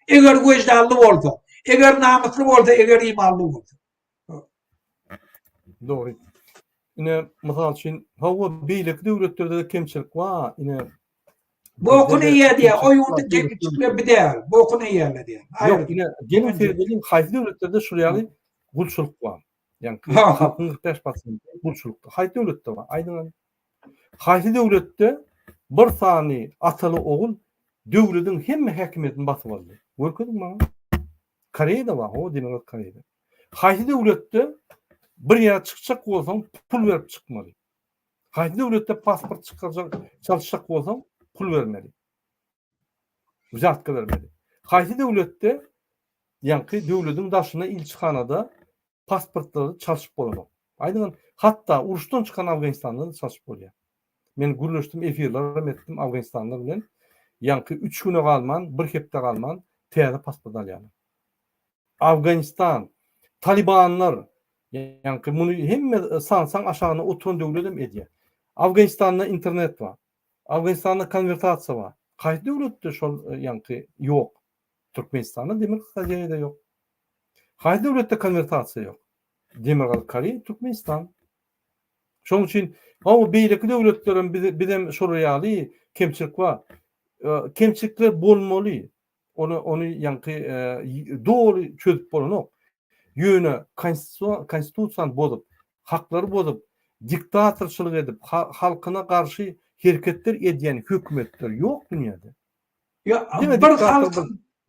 Eger wejdanly bolsa, eger namysly bolsa, eger imanly bolsa. Dogry. Ine, mysal üçin, hawa, beýleki döwletlerde-de kemçilik bar. Ine, Bokuny iýýär diýýär. O ýurduň kemçilikleri bir däl. Bokuny iýýärler diýýär. Ýok, ine, geliň seredeliň, haýsy döwletlerde şul ýaly gulçulyk bar? Ýagny halkyň 45 prosenti gulçulykda. Haýsy döwletde bar? Aýdyň hany. Haýsy döwletde bir sany ataly ogul döwlediň hemme häkimiýetini basyp aldy? Görkeziň maňa. Koreýada bar, ho, Demirgazyk Koreýada. Haýsy döwletde bir ýere çykjak bolsaň pul berip çykmaly? Haýsy döwletde pasport çykarjak çalyşjak bolsaň pul bermeli? Wzýatka bermeli. Haýsy döwletde ýaňky döwlediň daşynda ilçihanada pasportlary çalşyp bolanok? Aýdyň, hatda uruşdan çykan Afganistanda-da çalşyp bolýar. Men gürleşdim, efirlerem etdim Afganistanlar bilen. Ýaňky üç güne galman, bir hepde galman täze pasport alýarlar. Afganistan, Talibanlar, ýaňky muny hemme sansaň aşagynda oturan döwlet hem edýär. Afganistanda internet bar. Afganistanda konwertasiýa bar. Haýsy döwletde şol ýaňky ýok? Türkmenistanda, Demirgazyk Koreýada ýok. Haýsy döwletde konwertasiýa ýok? Demirgazyk Koreýa, Türkmenistan. Şonuň üçin, hawa, beýleki döwletlerem bizem şolar ýaly kemçilik bar. Kemçilikler bolmaly. Ony ony ýaňky doly çözüp bolanok. Ýöne konstitusiýany bozup, haklary bozup, diktatorçylyk edip, halkyna garşy hereketler edýän hökümetler ýok dünýäde. Ýa bir halk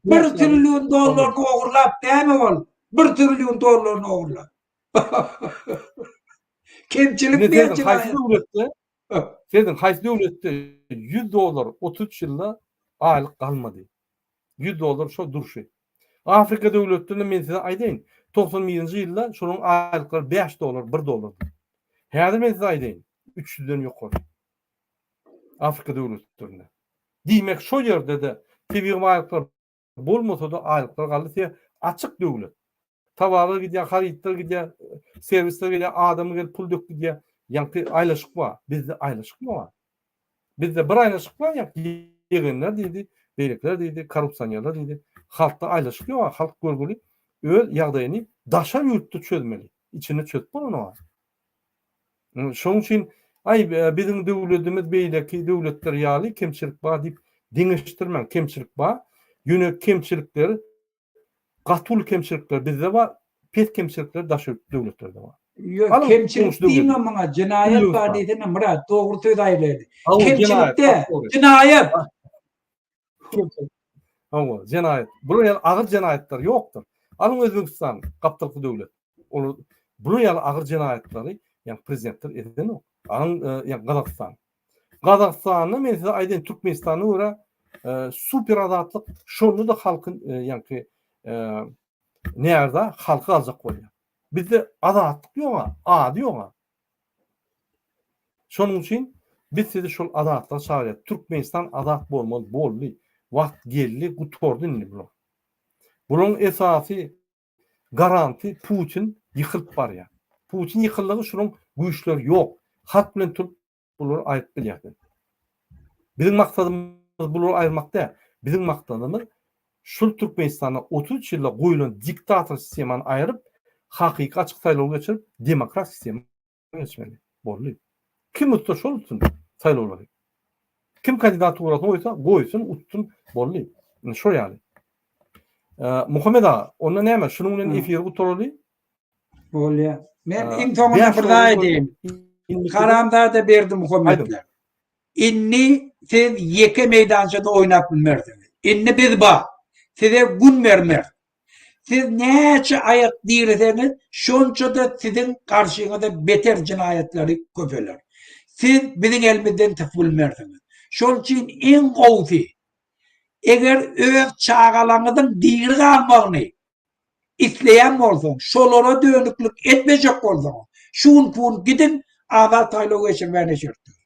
bir trillion dollaryny ogurlap näme boldy? Bir trillion dollaryny ogurlap. Kemçilik näçe? Haýsy döwletde Serediň, haýsy döwletde 100 dollar 33 ýylda aýlyk galmady? 100 dollar şo durşy. Afrika döwletlerinde men size aýdaýyn, 91-nji ýylda şolaryň aýlyklary 5 dollar, 1 dollardy. Häzir men size aýdaýyn, 300-den ýokary. Afrika döwletlerinde. Diýmek, şo ýerde-de tebigy baýlyklar bolmasa-da aýlyklar galdy. Sebäbi açyk döwlet. Towarlar gidýär, harytlar gidýär, serwisler gelýär, adam gelip pul döküp gidýär. Ýaňky aýlaşyk bar. Bizde aýlaşykmy bar? Bizde bir aýlaşyk bar, ýaňky ýegenler diýdi, beýlekiler diýdi, korrupsionerler diýdi. Halkda aýlaşyk ýok, halk görgüli öz ýagdaýyny daşary ýurtda çözmeli. Içinde çözüp bolanok. Şonuň üçin aý biziň döwletimiz beýleki döwletler ýaly kemçilik bar diýip deňeşdirmäň, kemçilik bar. Ýöne kemçilikler Gaty uly kemçilikler bizde bar, pes kemçilikler daşary döwletlerde bar. Ýok, kemçilik diýme muňa, jenaýat bar diýsene Myrat, dogry söz aýdaýly. Kemçilik däl, jenaýat. Hawa, jenaýat. Bular ýaly agyr jenaýatlar ýokdur. Alyň Özbegistan, gapdalky döwlet. Olar bular ýaly agyr jenaýatlary, ýagny prezidentler edenok. Alyň, ýagny Gazagystan. Gazagystanda men size aýdaýyn Türkmenistana görä super azatlyk şonda-da halky ýaňky närde halky aljak bolýar. Bizde azatlyk ýoga, ady ýoga. Şonuň üçin biz sizi şol azatlyga çagyrýarys. Türkmenistan azat bolmaly boldy. Wagt geldi, gutardy indi bular. Bularyň esasy garanty Putin ýykylyp barýar. Putin ýykyldygy şunuň güýçleri ýok. Halk bilen turup bulary aýryp bilýärler. Biziň maksadymyz bulary aýyrmak däl. Biziň maksadymyz şul Türkmenistanda 33 ýylda goýlan diktator sistemany aýryp, hakyky açyk saýlaw geçirip, demokrat sistema geçmeli. Boldy. Kim utsa şol utsun saýlawlary. Kim kandidaturasyny goýsa, goýsun, utsun, boldy. Indi şol ýaly. Muhammet aga, onda näme, şunuň bilen efiri gutaraly. Bolýar. Men iň soňunda bir zat aýdaýyn. Haramzada Berdimuhametler. Indi siz ýeke meýdançada oýnap bilmersiňiz. Indi biz bar. Size gün bermeris. Siz näçe aýak direseňiz, şonça-da siziň garşyňyza beter jenaýatlary köpeler. Siz biziň elimizden sypyp bilmersiňiz. Şol üçin iň gowusy. Eger öz çagalaňyzyň diri galmagyny isleýän bolsaň, şolara dönüklik etmejek bolsaňyz, şu günki gün gidiň, azat saýlaw geçirmäne şert dörediň.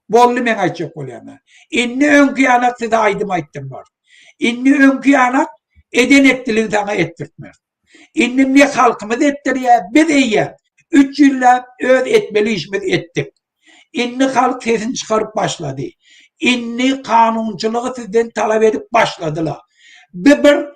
Boldy meň aýtjak bolýanym. Indi öňki ýanak size aýdym aýtdyrmarys. Indi öňki ýanak eden etdiligi saňa etdirtmeris. Indi ne halkymyz etdirýär, biz eýýäm üç ýylläp öz etmeli işimizi etdik. Indi halk sesini çykaryp başlady. Indi kanunçylygy sizden talap edip başladylar. Bu bir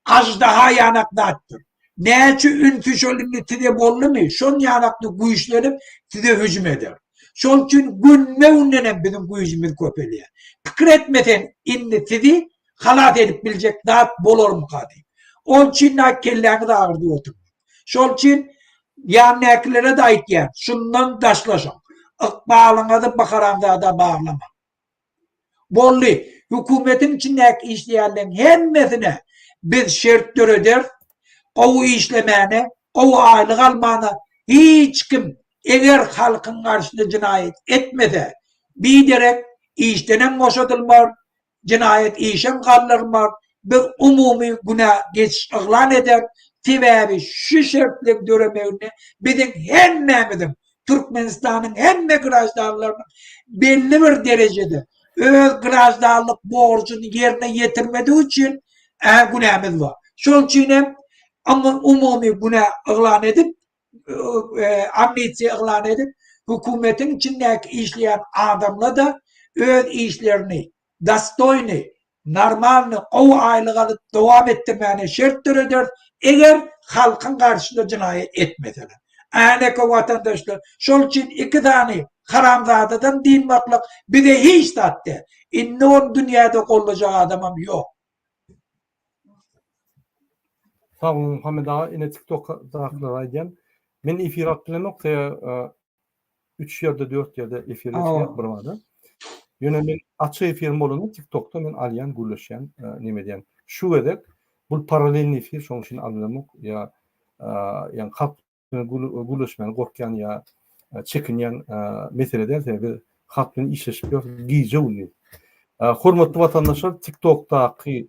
aždaha ýanak zatdyr. Näçe ünsi şol indi size boldumy, şon ýanakda güýçlenip size hüjüm eder. Şol üçin günbe-günden hem biziň güýjümiz köpelýär. Pikir etme sen indi sizi halas edip biljek zat bolarmyka diýip. Ol üçin na kelläňiz agyrdyp oturmaň. Şol üçin ýanynäkilere-de aýtýan, şundan daşlaşyň. Ykbalyňyzy bu haramzada baglamaň. Boldy. Hökümetiň içindäki işleýänleň hemmesine biz şert dörederis. Gowy işlemäne, gowy aýlyk almana hiç kim eger halkyň garşysyna jenaýat etmese, biderek işdenem boşadylmar, Jenaýat işem galdyrmaz, biz umumy günä geçiş yglan ederis, sebäbi şu şertleň döremeginde biziň hemmämiziň, Türkmenistanyň hemme graždanlarynyň belli bir derejede öz graždanlyk borjuny ýerine ýetirmedigi üçin günämiz bar. Şonuň üçin hem umumy günä yglan edip, amnistiýa yglan edip, hökümetiň içindäki işleýän adamla-da öz işlerini dostoýny, normalny, gowy aýlyk alyp dowam etdirmäne şert dörederis, eger halkyň garşysyna jenaýat etmeseler. Äneke watandaşlar, şol üçin iki sany haramzadadan dynmaklyk bize hiç zat däl. Indi ony dünýäde gollajak adamam ýok. Sag boluň Muhammet aga ine tiktokdakylara aýdýan men efir alyp bilemok se 3 ýerde 4 ýerde efir geçirýän bir bada. Ýöne men açyk efirim bolanda tiktokda men alýan gürleşýän neme edýän. Şu gezek bul paralelny efir şonuň üçin alyp bilemok ýa ýa halk bilen gürleşmäne gorkýan ýa çekinýän mesele däl sebäbi biz halk bilen işleşip ýörüs gije gündiz. Hormatly watandaşlar TikTokdaky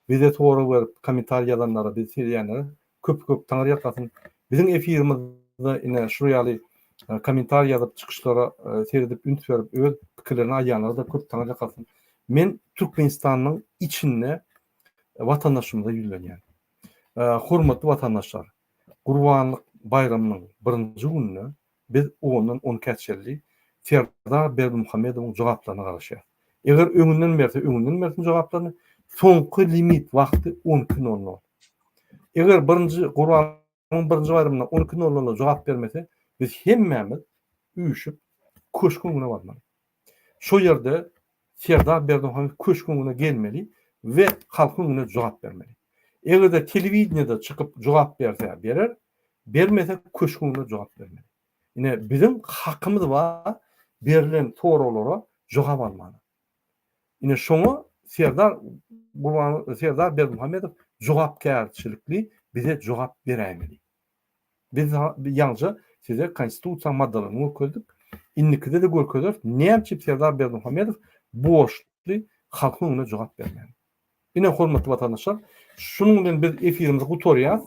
bize sorag berip kommentariý ýazanlara bizi söýýänlere köp köp taňry ýalkasyn. Biziň efirimizde ine şu ýaly kommentariý ýazyp çykyşlara seredip üns berip öz pikirlerini aýdýanlara da köp taňry ýalkasyn. Men Türkmenistanyň içinde watandaşymyza ýüzlenýän. Hormatly watandaşlar Gurbanlyk baýramynyň birinji gününe biz ondan on ikä çenli Serdar Berdimuhamedowyň jogaplaryna garaşýarys. Eger öňünden berse öňünden bersin jogaplaryny, soňky limit wagty on iki nol nol. Eger birinji Gurbanlygyň birinji baýramynda on iki nol nolda jogap bermese, biz hemmämiz üýşüp köşgüň öňüne barmaly. Şo ýerde Serdar Berdimuhamedow köşgüň öňüne gelmeli we halkyň öňünde jogap bermeli. Eger-de telewideniýede çykyp jogap berse berer, bermese köşgüň öňünde jogap bermeli. Ine biziň hakymyz bar berlen soraglara jogap almana. Ine şoňa Serdar Gurban Serdar Berdimuhamedow jogapkärçilikli bize jogap beräýmeli. Biz ýaňja size konstitusiýanyň maddalaryny görkezdik. Indikide-de görkezeris. Näme üçin Serdar Berdimuhamedow borçly halkyň öňünde jogap bermäge? Ine, hormatly watandaşlar, şunuň bilen biz efirimizi gutarýas.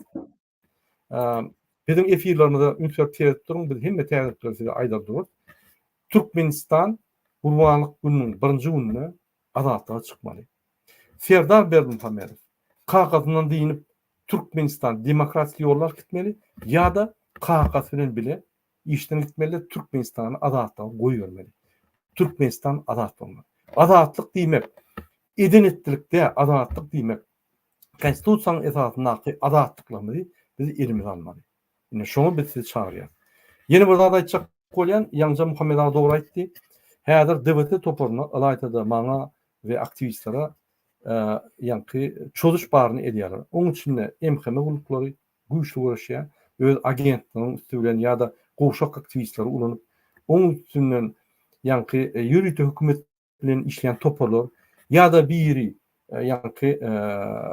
Biziň efirlerimize üns berip seredip duruň, biz hemme täzelikleri size aýdar durarys. Türkmenistan Gurbanlyk gününiň birinji gününde azatlyga çykmaly. Serdar Berdimuhamedow kakasyndan dynyp Türkmenistan demokratik ýolla alyp gitmeli ýa-da kakasy bilen bile işden gitmeli Türkmenistany azatlyga goýbermeli. Türkmenistan azat bolmaly. Azatlyk diýmek eden etdilik däl, azatlyk diýmek konstitusiýanyň esasyndaky azatlyklarymyzy biz elimize almaly. Ine şoňa biz sizi çagyrýas. Ýene bir zat aýtjak bolýan, ýaňja Muhammet aga dogry aýtdy. Häzir DWT toparyna, ylaýta-da maňa we aktiwistlere ýaňky çozuş baryny edýärler. Oň içinde MHM gulluklary güýçli göreşýär. Öz agentleriniň üsti bilen ýa-da gowşak aktiwistleri ulanyp, oň üstünden ýaňky ýörite hökümet bilen işleýän toparlar ýa-da biri ýaňky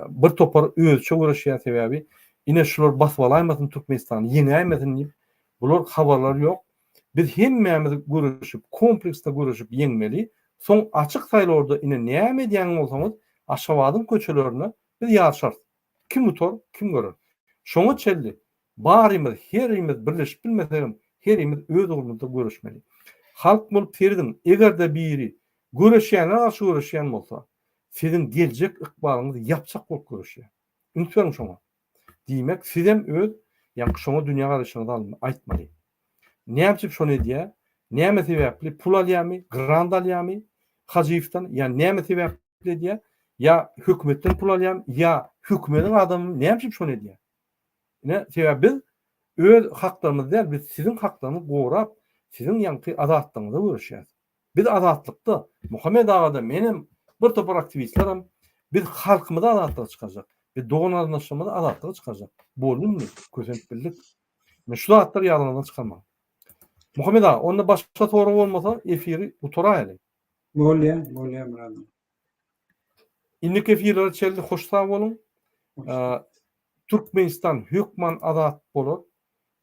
bir topar özüçe göreşýär sebäbi ine şular basyp alaýmasyn Türkmenistany ýeňäýmesin diýip bular habarlary ýok. Biz hemmämiz göreşip kompleksde göreşip ýeňmeli soň açyk saýlawda ine näme edýän bolsaňyz. Aşgabadyň köçelerinde biz ýaryşarys. Kim utar, kim görer. Şoňa çenli barymyz, herimiz birleşip bilmesegem, herimiz öz ugrumyzda göreşmeli. Halk bolup serediň, eger-de biri göreşýänlere garşy göreşýän bolsa, siziň geljek ykbalyňyzy ýapjak bolup göreşýär. Üns beriň şoňa. Diýmek, sizem öz, ýaňky şoňa dünýä garaýşyňyzy aýtmaly. Näme üçin şony edýär? Näme sebäpli? Pul alýarmy? Grant alýarmy? Hajyýewden ýa näme sebäpli edýär? Ýa hökümetden pul alýarmy? Ýa hökümediň adamymy? Näme üçin şony edýär? Ine, sebäbi biz öz haklarymyzy däl, biz siziň haklaryňyzy gorap, siziň ýaňky azatlygyňyza göreşýäris. Biz azatlykda, Muhammet aga-da, menem, bir topar aktiwistlerem biz halkymyzy azatlyga çykarjak. Biz dogan-garyndaşlarymyzy azatlyga çykarjak. Boldy indi, kösenip bildik. Ine şu zatlary ýadyňyzdan çykarmaň. Muhammet aga, onda başga sorag bolmasa efiri gutaraýaly. Bolýa, bolýa Myrat aga. Indiki efirlere çenli hoş sag boluň. Türkmenistan hökman azat bolar.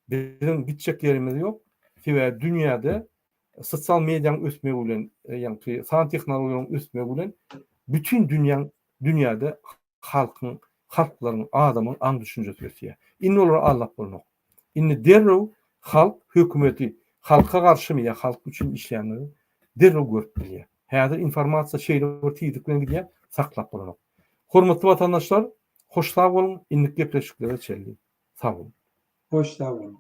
Biziň gitjek ýerimiz ýok. Sebäbi dünýäde sosial medianyň ösmegi bilen, ýagny san tehnologiýalaryň ösmegi bilen bütin dünýäň dünýäde halkyň, halklaryň, adamyň aň-düşünjesi ösýär. Indi olary aldap bolmok. Indi derrew halk hökümeti halka garşymy ýa halk üçin işleýändigini derrew görüp bilýär. Häzir informasiýa şeýle bir tizlik bilen gidýär, saklap bolanok. Hormatly watandaşlar, hoş sag boluň, indiki gepleşiklere çenli sag boluň. Hoş sag boluň.